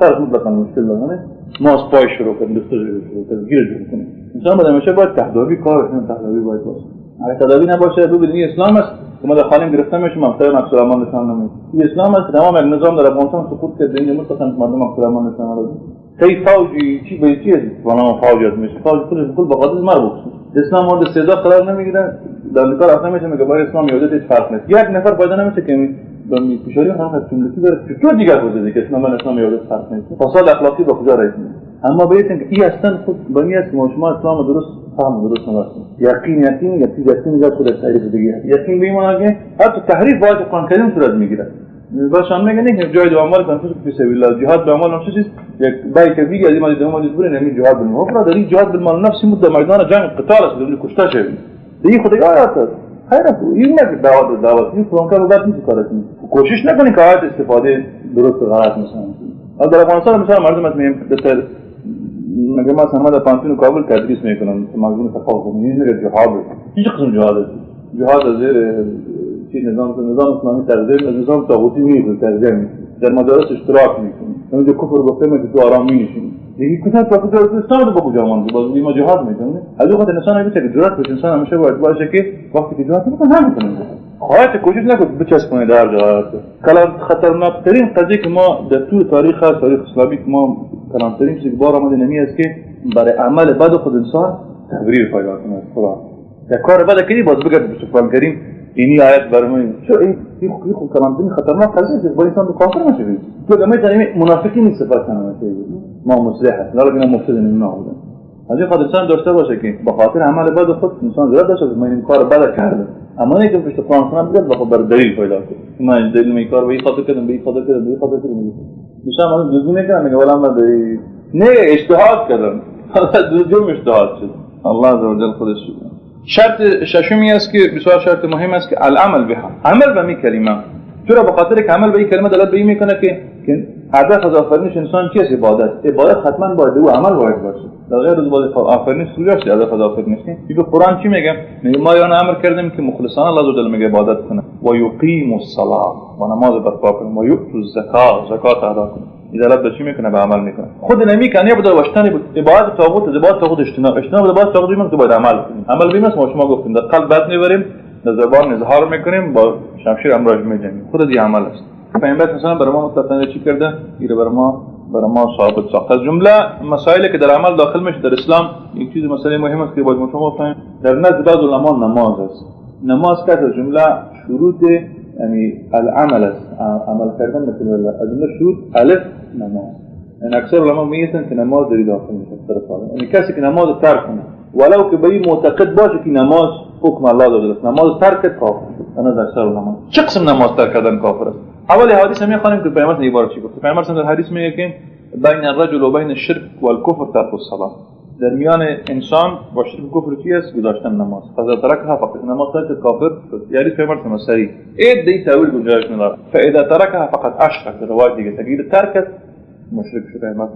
سر مطلقا مشکل داره. ما از پای شروع کردیم، دست شروع کردیم، گیر شروع کنیم. انسان باید همیشه باید تهدابی کار کنه، تهدابی باید باشه. اگه تهدابی نباشه ببینید اسلام است که ما در خانه گرفته میشیم، همسایه عکس العمل نشان نمیده. این اسلام است تمام یک نظام در افغانستان سقوط کرده، اینجا مطلقا مردم عکس العمل نشان ندادن. کی فوجی چی به چی است؟ فلان فوج است میشه، فوج خودش کل با قدرت مربوط. اسلام مورد استهزاء قرار نمیگیره، در امریکا رفت نمیشه، میگه برای اسلام یهودیت هیچ فرق نیست. یک نفر پیدا نمیشه که به پیشاری هم از جملتی داره چطور دیگر بوده که اسلام من اسلام یهودیت فرق نیست. فساد اخلاقی با کجا رئیس میشه؟ اما به این که این اصلا خود بنی است ما شما اسلام درست فهم درست نداشتیم. یقین یقین یقین یقین خود تعریف دیگه. یقین به این معنی که حتی تحریف باید قرآن کریم صورت میگیره. باشان میگن که جای دو عمل کن فی سبیل الله جهاد به عمل نفسی یک بای که میگه از این ماده ما برین همین جهاد بالمال برادر این جهاد بالمال نفسی مد میدان جنگ قتال است بدون کشته شوی دیگه خدای آیات است خیر است. این نه دعوت دعوت این قرآن کار بعد نیست کارت کوشش نکنی که آیات استفاده درست و غلط مثلا در افغانستان مثلا مردم از میم دستر مگه ما مثلا در پانتون کابل تدریس میکنن مجموعه ثقافت این نه جهاد هیچ قسم جهاد جهاد از چی نظام اسلامی تغذیه نظام طاغوتی میگه تغذیه در مدارس اشتراک میکنی اونجا کفر گفته میشه تو آرام میشینی دیگه کجا تا کجا اسلام رو بگو جوان باز ما جهاد میکنه از وقت انسان میگه که جرأت بشه انسان همیشه باید باشه که وقتی که جهاد میکنه نمیکنه خواهد کوشش نکن بچسبونه در جهاد. کلام خطرناک ترین قضیه که ما در طول تاریخ هست تاریخ اسلامی که ما کلام ترین چیزی که بار آمده نمی است که برای عمل بد خود انسان تبریر پیدا کنه از قرآن. در کار بد کردی باز بگه به قرآن کریم اینی آیت برای چرا این خود کلام ترین خطرناک قضیه است باید انسان کافر نشه. تو میتونی منافقین صفات نشه ما مصلح هست نه اینا مفسد اینا بودن. از این خاطر انسان داشته باشه که به خاطر عمل بد خود انسان جرأت داشته باشه من این کار بد کردم اما نه که پشت قرآن کنم بگه بخواد بر دلیل پیدا کنه من دلیل می کار به این خاطر کردم به این خاطر کردم به این خاطر کردم مثلا من جزئی نکردم میگه ولی من نه اجتهاد کردم جرم اجتهاد شد. الله عز وجل خودش شرط ششمی است که بسیار شرط مهم است که العمل بها عمل به می کلمه چرا به خاطر که عمل به این کلمه دلالت به این میکنه که هدف از آفرینش انسان چیست؟ عبادت. عبادت حتما باید او عمل باید باشه در غیر از باید آفرینش سوژه هدف از آفرینش نیست. به قرآن چی میگه؟ میگه ما یان امر کردیم که مخلصانه الله عز وجل میگه عبادت کنه و یقیم الصلاه و نماز برپا کنه و یؤتوا الزکات زکات ادا کنه. این دلالت به چی میکنه؟ به عمل میکنه. خود نمیکنه یه داشتن عبادت طاغوت عبادت طاغوت اجتناب اجتناب عبادت طاغوت میگه باید عمل کنیم. عمل بیم ما شما گفتیم در قلب بد میبریم در زبان اظهار میکنیم با شمشیر امراض میجنگیم. خود دی عمل است. پیامبر مثلا برای ما مطلقاً چی کرده؟ این برای ما ثابت ساخت. از جمله مسائلی که در عمل داخل میشه در اسلام یک چیز مسئله مهم است که باید شما بفهمید در نزد بعض علما نماز است. نماز که از جمله شروط یعنی العمل است، عمل کردن مثل الله از جمله شروط الف نماز. یعنی اکثر علما میگن که نماز در داخل میشه در یعنی کسی که نماز ترک کنه ولو که به این معتقد باشه که نماز حکم الله داده است، نماز ترک کافر. انا در اکثر علما چه قسم نماز ترک کردن کافر است؟ اول حدیث میخوانیم که پیامبر یه بار چی گفت؟ پیامبر در حدیث میگه که بین الرجل و بین الشرک والکفر ترک الصلاه. در میان انسان با شرک و کفر چی است؟ گذاشتن نماز. فاذا ترکها فقد نماز ترک کافر شد. یعنی پیامبر سری اید دی تاویل گنجایش نداره. فاذا ترکها فقد اشرک. روایت دیگه تغییر ترک مشرک شد. پیامبر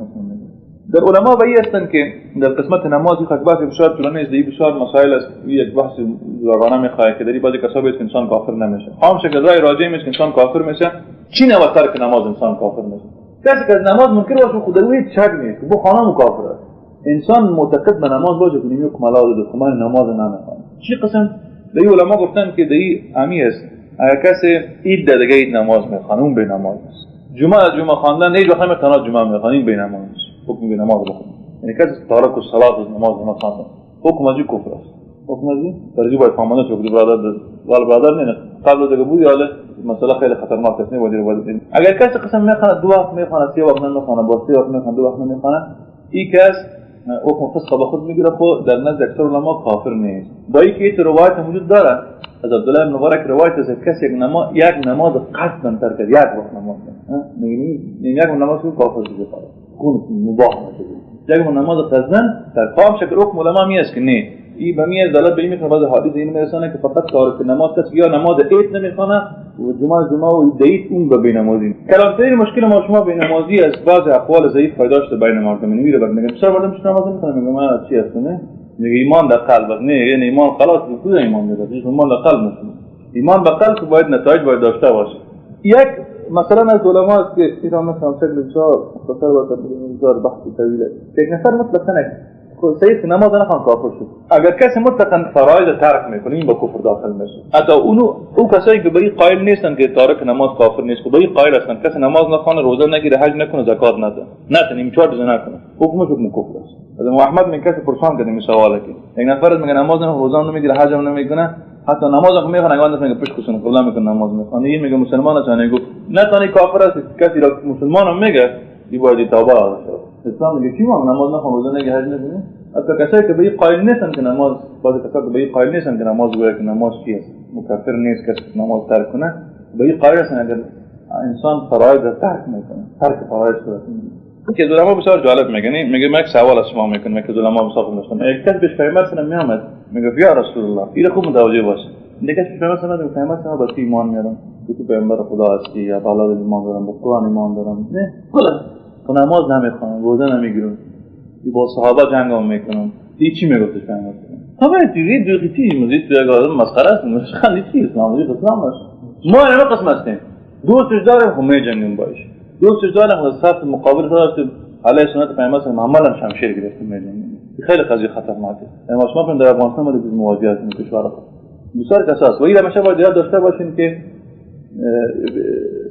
در علما به این هستند که در قسمت نماز یک بحث بسیار طولانی است، بسیار مسائل است، یک بحث جداگانه میخواد که در بعضی کسا که انسان کافر نمیشه. عام شکل رای راجع میشه که انسان کافر میشه. چی نوع ترک نماز انسان کافر میشه؟ کسی که از نماز منکر باشه خود در هیچ شک نیست که خانم کافر است. انسان معتقد به نماز باشه که نمیگه کمال داده که من نماز نمیخوام. چی قسم؟ در علما گفتن که در امی است اگر کسی عید دیگه عید نماز میخوانه اون به نماز است. جمعه خواندن هیچ وقت نمیتونه جمعه میخوانه این به نماز است. حکم به نماز بخونه. یعنی کسی تارک الصلاه از نماز نخوانده حکم از کفر است. حکم از این برای باید فهمانه شد که برادر ولی برادر نه قبل دیگه بود حالا مسئله خیلی خطرناک است. نه اگر کسی قسم میخوانه دو وقت میخوانه سه وقت نمیخوانه با سه وقت میخوانه دو وقت نمیخوانه این کس حکم فسق به خود میگیره خو در نزد اکثر علما کافر نیست. با اینکه این روایت موجود داره از عبدالله بن مبارک روایت است کسی یک نماز قصدا ترک کرد یک وقت نماز میگه یک نماز کافر شده خون مباح نشده یک نماز قصدا ترک خام شکر حکم علما میست که نه این به میز دلالت به این میکنه بعض حدیث این میرسانه که فقط تارک نماز کسی یا نماز عید نمیخوانه و جمعه و عید اون به بینمازی. کلانترین مشکل ما شما بینمازی از بعض اقوال ضعیف پیدا شده بین مردم میره بعد میگه چرا مردم چرا نماز نمیخونه میگه من چی هستم میگه ایمان در قلب است. نه یعنی ایمان خلاص کجا ایمان داره ایمان در قلب نیست. ایمان به قلب باید نتایج باید داشته باشه. یک مثلا از علما است که اینا مثلا شکل بسیار مختصر و بسیار بحث طویله یک نفر مطلقاً سید نماز نخوان کافر شد. اگر کسی مطلقاً فرایض ترک میکنه این با کفر داخل میشه. حتی او کسایی که به این قائل نیستن که تارک نماز کافر نیست به این قائل هستن کسی نماز نخوانه روزه نگیره حج نکنه زکات نده نتونه این چهار چیز نکنه حکمش حکم کفر است. از احمد من کسی پرسان کرد این سواله که یک نفر میگه نماز نمیخونه روزه نمیگیره حج هم نمیکنه حتی نماز هم میخونه اگه میگه پشت کسون قبلا میکنه نماز میخونه این میگه مسلمان است میگه نه تنها کافر است کسی را مسلمان هم میگه این باید توبه اسلام میگه کی ما نماز نخون روزه نگیره حج نکنه. حتی کسایی که به این قائل نیستن که نماز بعضی کسایی که به این قائل نیستن که نماز گویا که نماز چی است مکفر نیست کسی نماز ترک کنه به این قائل هستن اگر انسان فرایض ترک میکنه ترک فرایض صورت میگیره. که علما بسیار جالب میگن میگه من یک سوال از شما میکنم که علما بسیار خوب داشتم یک کس پیش پیامبر صلی الله علیه و میامد میگه یا رسول الله این خوب متوجه باش یک کس پیش پیامبر صلی الله علیه و پیامبر صلی الله ایمان میارم تو پیامبر خدا هستی یا به الله ایمان دارم به قرآن ایمان دارم نه کلا تو نماز نمیخوانم روزه نمیگیرم با صحابه جنگ هم میکنم این چی میگفتش پیامبر؟ همه دیگه دوقی چی مزید تو یک آدم مسخره است خندی چی اسلام مزید اسلام باش ما همه قسم هستیم دوستش داریم خب میجنگیم باش دوستش داریم خب صف مقابل داشت علیه سنت پیامبر صلی الله علیه و آله شمشیر گرفتیم میجنگیم. خیلی قضیه خطرناکه. یعنی ما شما در افغانستان ما مواجه هستیم کشور خود بسیار کساس و این همیشه باید یاد داشته باشین که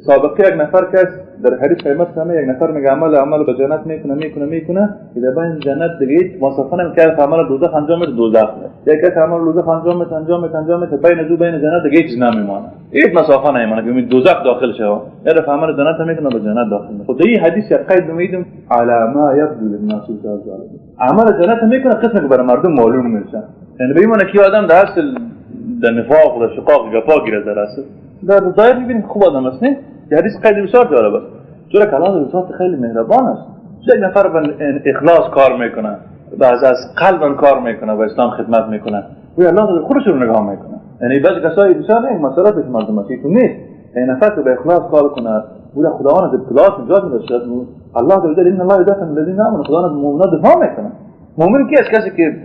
سابقه یک نفر کس در حدیث پیامبر صلی یک نفر میگه عمل به جنت میکنه میکنه میکنه که در بین جنت دیگه هیچ مصافه نمیکنه عمل دوزخ انجام میده دوزخ میده یک کس عمل دوزخ انجام میده انجام میده انجام میده بین دو بین جنت دیگه هیچ نمیمانه هیچ مسافه نمیمانه که دوزخ داخل شه یه دفعه عمل جنت میکنه به جنت داخل میشه. خود این حدیث یک قید میدم علی ما یبدو للناس عمل جنت میکنه قسمی که برای مردم معلوم میشه. یعنی به این معنی که آدم در اصل در نفاق و شقاق گپا گیره در اصل در ظاهر میبینیم خوب آدم است نه. حدیث خیلی بسیار جالب است چرا که الله ذات خیلی مهربان است. یک نفر به اخلاص کار میکنه و از قلب کار میکنه و اسلام خدمت میکنه و الله خودش رو نگاه میکنه. یعنی بعضی کسایی بسیار نه مسئله پیش مردم است که نیست یعنی نفر که به اخلاص کار کنه و خداوند از ابتلاعات نجات میده. الله عز وجل ان الله یدافع عن الذین آمنوا خداوند از مؤمنان دفاع میکنه. مؤمن کی است؟ کسی که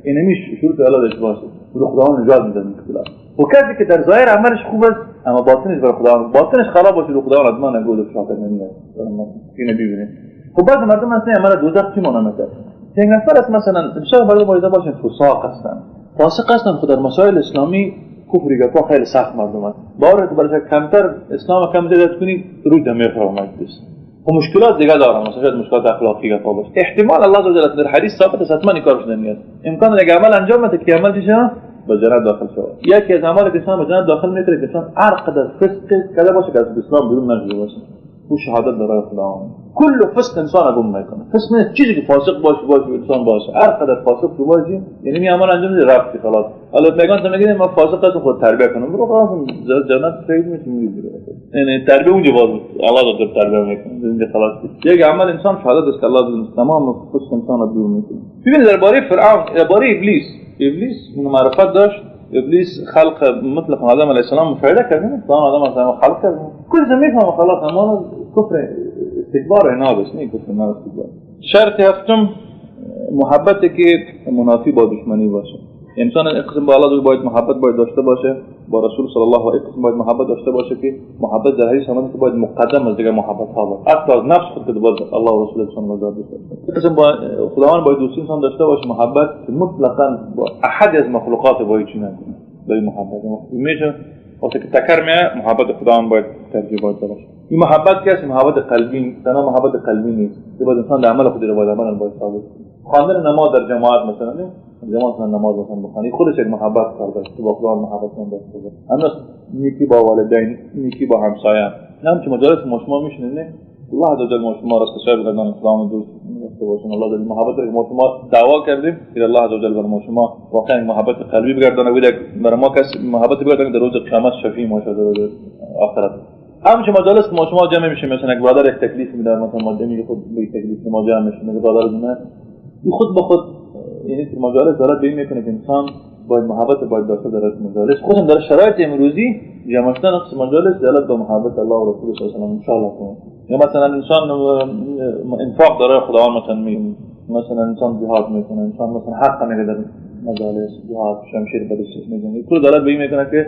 اینمی شروط الله داشته باشه و خداوند نجات میده از ابتلاعات. و کسی که در ظاهر عملش خوب است اما باطنش برای خدا باطنش خراب باشه و خداوند از ما نگو و شاطر نمیاد اینو ببینید. خب بعض مردم هستن عمل دوزخ چی معنا میده؟ یک نفر است مثلا بسیار مردم باید باشن فساق هستن فاسق هستن خود در مسائل اسلامی کفری گپا خیلی سخت مردم است باور که برای کمتر اسلام کم زیادت کنی روی دمه فرامد است و مشکلات دیگه دارن مثلا شاید مشکلات اخلاقی گپا باشه احتمال الله عز وجل در حدیث ثابت است حتما این کارش نمیاد امکان داره عمل انجام بده که عمل چه به جنت داخل شود. یکی از اعمال که انسان به جنت داخل میکنه که انسان هر قدر فسق کرده باشه که از اسلام بیرون نشده باشه او شهادت برای خداوند کل فسق انسان گم میکنه. فسق نه چیزی که فاسق باشه باشه انسان باشه هر قدر فاسق تو باشی یعنی می عمل انجام میده رفتی خلاص. حالا میگن تو میگن ما فاسق هستم خود تربیت کنم برو خلاص جنت خیلی میشه میگیره یعنی تربیه اونجا باز الله داره تربیه میکنه اینجا خلاص. یک عمل انسان شهادت است که الله تمام فسق انسان رو دور میکنه. ببین درباره فرعون درباره ابلیس ابلیس معرفت داشت. ابلیس خلق مطلق آدم علیه السلام مشاهده کرد نه آدم علیه السلام خلق کرد کل زمین هم خلق اما کفر استکبار اینا بس نه کفر نه استکبار. شرط هفتم محبت که منافی با دشمنی باشه. انسان قسم با الله باید محبت باید داشته باشه با رسول صلی الله علیه و آله باید محبت داشته باشه که محبت در حدیث آمده که باید مقدم از دیگر محبت ها باشه حتی از نفس خود که باید الله و رسول صلی الله علیه و آله. قسم با خداوند باید دوستی انسان داشته باشه محبت که مطلقاً با احد از مخلوقات باید چی نکنه به محبت میشه وقتی که تکر میاد محبت خداوند باید ترجیح باید باشه. این محبت که است محبت قلبی تنها محبت قلبی نیست که باید انسان در عمل خود رو باید عمل باید ثابت کنه. خواندن نماز در جماعت مثلا، نه جماعت نماز مثلا بخوانی، خودش یک محبت کرده تو با خدا محبت داشته باشه. اما نیکی با والدین، نیکی با همسایه، هم که مجالس ما شما میشینید، نه الله عز وجل ما شما را صاحب گردان اسلام دوست داشته باشین. الله عز وجل محبت ما شما دعوا کردیم که الله عز وجل بر ما شما واقعا محبت قلبی بگردانه و بر ما کس محبت بگردانه در روز قیامت شفیع ما شده در آخرت. هم که مجالس ما شما جمع میشیم، مثلا یک برادر یک تکلیف میده، مثلا ما میگه خود به تکلیف ما جمع میشیم، یک برادر نه خود به خود، یعنی مجالس دارد به این میکنه که انسان باید محبت باید داشته در مجالس، خودم در شرایط امروزی جمع شدن مجالس دلالت به محبت الله و رسول صلی الله علیه و آله ان شاء الله کنه. یا مثلا انسان انفاق داره خداوند مثلا می، مثلا انسان جهاد میکنه، انسان مثلا حق میگه در مجالس جهاد شمشیر بدست میزنه، کل دلالت به این میکنه که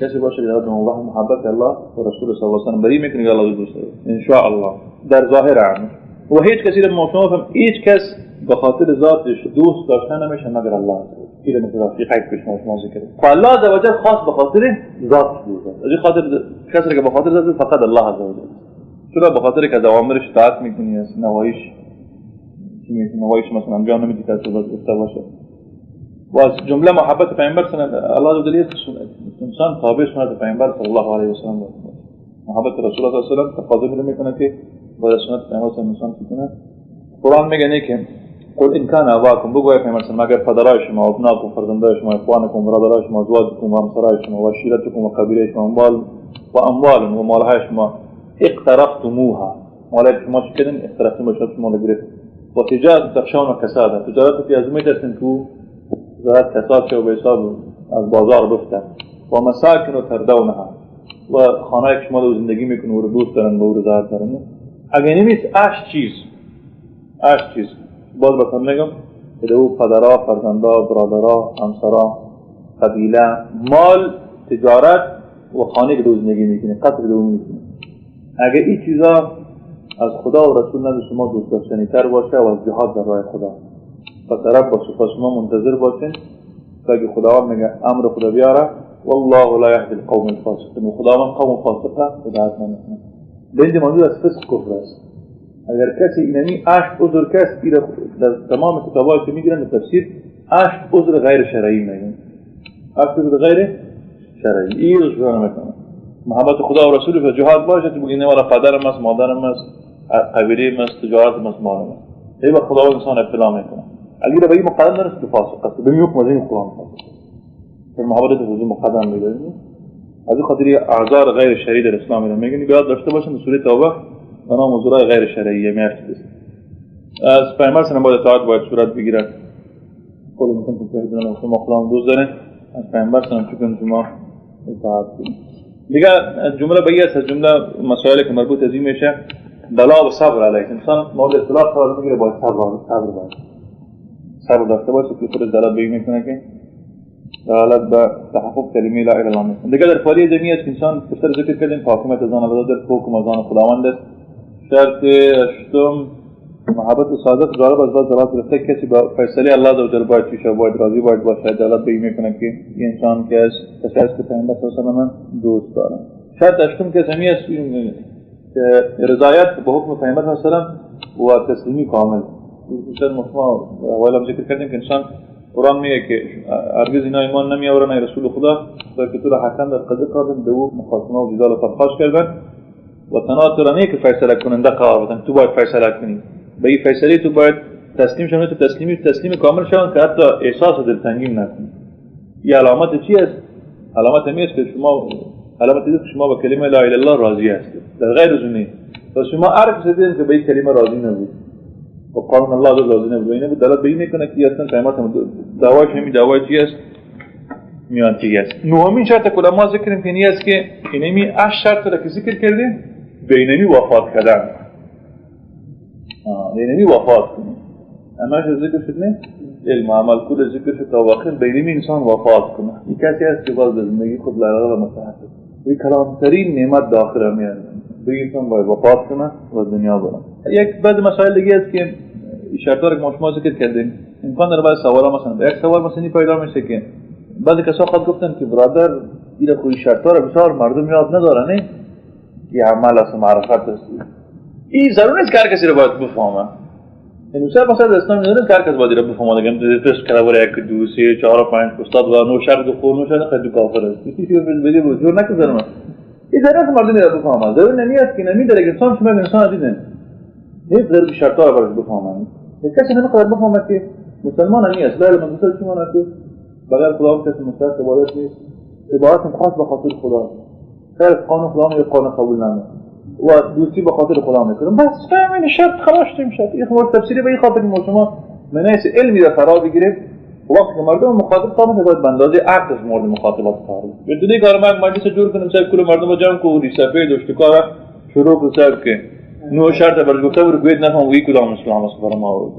کسی باشه که دلالت به محبت الله و رسول صلی الله علیه و آله بری میکنه که الله دوست داره ان شاء الله در ظاهر عام. و هیچ کسی رو ما فهم هیچ کس به خاطر ذاتش دوست داشته نمیشه مگر الله. این مثلا قید پیش ما ذکر الله عز وجل خاص به خاطر ذاتش دوست داره، از این خاطر کسی که به خاطر ذاتش فقط الله عز وجل. چرا؟ به خاطر که از اوامرش اطاعت میکنی، از نواهیش چی میکنی، نواهیش مثلا انجام نمیدی که از گفته باشه. و از جمله محبت پیامبر صلی الله علیه و آله انسان تابع سنت پیامبر صلی الله علیه و سلم باشه. محبت رسول الله صلی الله علیه و سلم تقاضا میکنه که باید سنت پیامبر صلی الله علیه و انسان کنه. قرآن میگه نه که قل ان کان اباکم، بگو ای پیامبر صلی اگر پدرای شما، ابناکم فرزندای شما، اخوانکم برادرای شما، ازواجکم و همسرای شما، و عشیرتکم و قبیله شما، اموال و اموال و مالهای شما، اقترفتموها، مالای شما چی کردن؟ اقترفتموها شما رو گرفت. و تجارت تخشون کساده، تجارت که از میترسن تو تجارت کساد شه و به حساب از بازار بفته. و مساکن تردونها، و خانه که شما دو زندگی میکنه و رو دوست دارن و رو رضایت دارن. اگه نمیست اش چیز، اش چیز باز بخوام میگم که دو پدرا، فرزندا، برادرا، همسرا، قبیله، مال، تجارت و خانه که دو زندگی میکنه، قصر که دو میکنه، اگه این چیزا از خدا و رسول نزد شما دوست داشتنی تر باشه و از جهاد در راه خدا، پس رب باشه، پس شما منتظر باشین تا که خداوند میگه امر خدا بیاره. والله لا يهدي القوم الفاسقين، و خداوند قوم فاسقه هدایت نمیکنه. بند منظور از فسق کفر است. اگر کسی اینمی عشق عذر کس در تمام کتابایی که میگیرن در تفسیر عشق عذر غیر شرعی میگن، عشق عذر غیر شرعی این عذر نمیکنه. محبت خدا و رسول و جهاد باشه تو بگی نه والا پدرم است، مادرم است، قبیله است، تجارت است، مالم است، ای با خدا و انسان ابتلا میکنه. اگر به این مقدم نرسید تو فاسق است، به میوک مزین قرآن فاسق است. محبت حضور مقدم میداریم. از این خاطر اعذار غیر شرعی در اسلام میگن، میگن باید داشته باشن. سوره توبه به نام عذرهای غیر شرعی میاد. از پیامبر صلی الله علیه و آله باید صورت بگیرد. خود ممکن که بدونم شما خدا دوست دارین، از پیامبر صلی الله علیه و شما اطاعت کنید. دیگه جمله بقیه از جمله مسائل که مربوط از این میشه بلا و صبر علیه. انسان مورد اطلاق قرار میگیره، باید صبر باید صبر داشته باشه که خودش دلالت به این میکنه که دلالت به تحقق کلمه لا اله الا الله میکنه. دیگه در فاریه جمعی است که انسان پشتر ذکر کردیم حاکمیت از آن الله در حکم از آن خداوند است. شرط هشتم محبت صادق جالب از بعض دلالت رفته کسی با فیصله الله عز وجل باید چیشه، باید راضی باید باشه. دلالت به این میکنه که این انسان که از کسی است که پیامبر صلی الله علیه و آله دوست داره. شرط هشتم که همی است که رضایت به حکم پیامبر صلی الله علیه و آله و تسلیمی کامل. مثلا ما اول هم ذکر کردیم که انسان قرآن میگه که هرگز اینا ایمان نمیآورن ای رسول خدا تا که تو را حکم در قضیه قرار بدن، دو مخاصمه و جدال و پرخاش کردن و تنها تو را نه که فیصله کننده قرار بدن، تو باید فیصله کنی. به این فیصله تو باید تسلیم شوی، تو تسلیم کامل شوی که حتی احساس دلتنگی نکنی. این علامت چی است؟ علامت همی است که شما علامت است که شما با کلمه لا اله الا الله راضی هستید. در غیر از اون پس شما هر کسی دیدین که به این کلمه راضی نبود و قانون الله راضی نبود، اینه بود دلالت به این میکنه که اصلا پیامبر دعوایش همی دعوای چی است؟ میانتیگی است. نهمین شرط که علما ذکر میکنی است که اینمی 8 شرط را که ذکر کردیم به اینمی وفات کردن، اینمی وفات کنی. همش ذکر شد نه؟ علم عمل کل ذکر شد تا واقعا به اینمی انسان وفات کنه. این کسی است که باز زندگی خود لا اله متحقق و کلانترین نعمت داخل میاد. به انسان باید وفات کنه و دنیا بره. یک بعض مسائل دیگه است که شرطا رو که ما شما ذکر کردیم امکان داره بعض سوالا مثلا یک سوال مثلا پیدا میشه که بعضی کسا خود گفتن که برادر این خوی شرطا رو بسیار مردم یاد ندارن، نه یه عمل است معرفت است. این ضرور نیست که هر کسی رو باید بفهمه. یعنی سر مثلا اسلام نداره که هر کس باید بفهمه دیگه. تست کرده برای 1 2 3 4 5 استاد و نو شرط خو نو شرط خیلی کافر است. چیزی بدی بود جور نکنه. این ضرورت مردم را بفهمه. ضرور نمی است که نمی داره که انسان شما انسان دیدن. هیچ ضرور شرطا را برش بفهمه. کسی نمیخواد بفهمه که مسلمان نمی است. لا من مثلا شما نه بغیر خدا کسی مستحق عبادت نیست. عبادت خاص به خاطر خدا. خیر قانون خدا می قانون قبول نمیکنه. و دوستی به خاطر خدا میکنم. بس فهمین شرط خلاص شد. این خبر تفسیری به این خاطر ما شما منیس علمی را فرا بگیریم. وقتی مردم مخاطب تا باید به اندازه عقلش مورد مخاطبات قرار بگیره. بدونی کار ما مجلس جور کنیم سر کل مردم رو جمع کو ریسفه داشت کار شروع کو سر که نو شرط برش گفته بود گوید نفهم وی کدام اسلام است برای ما.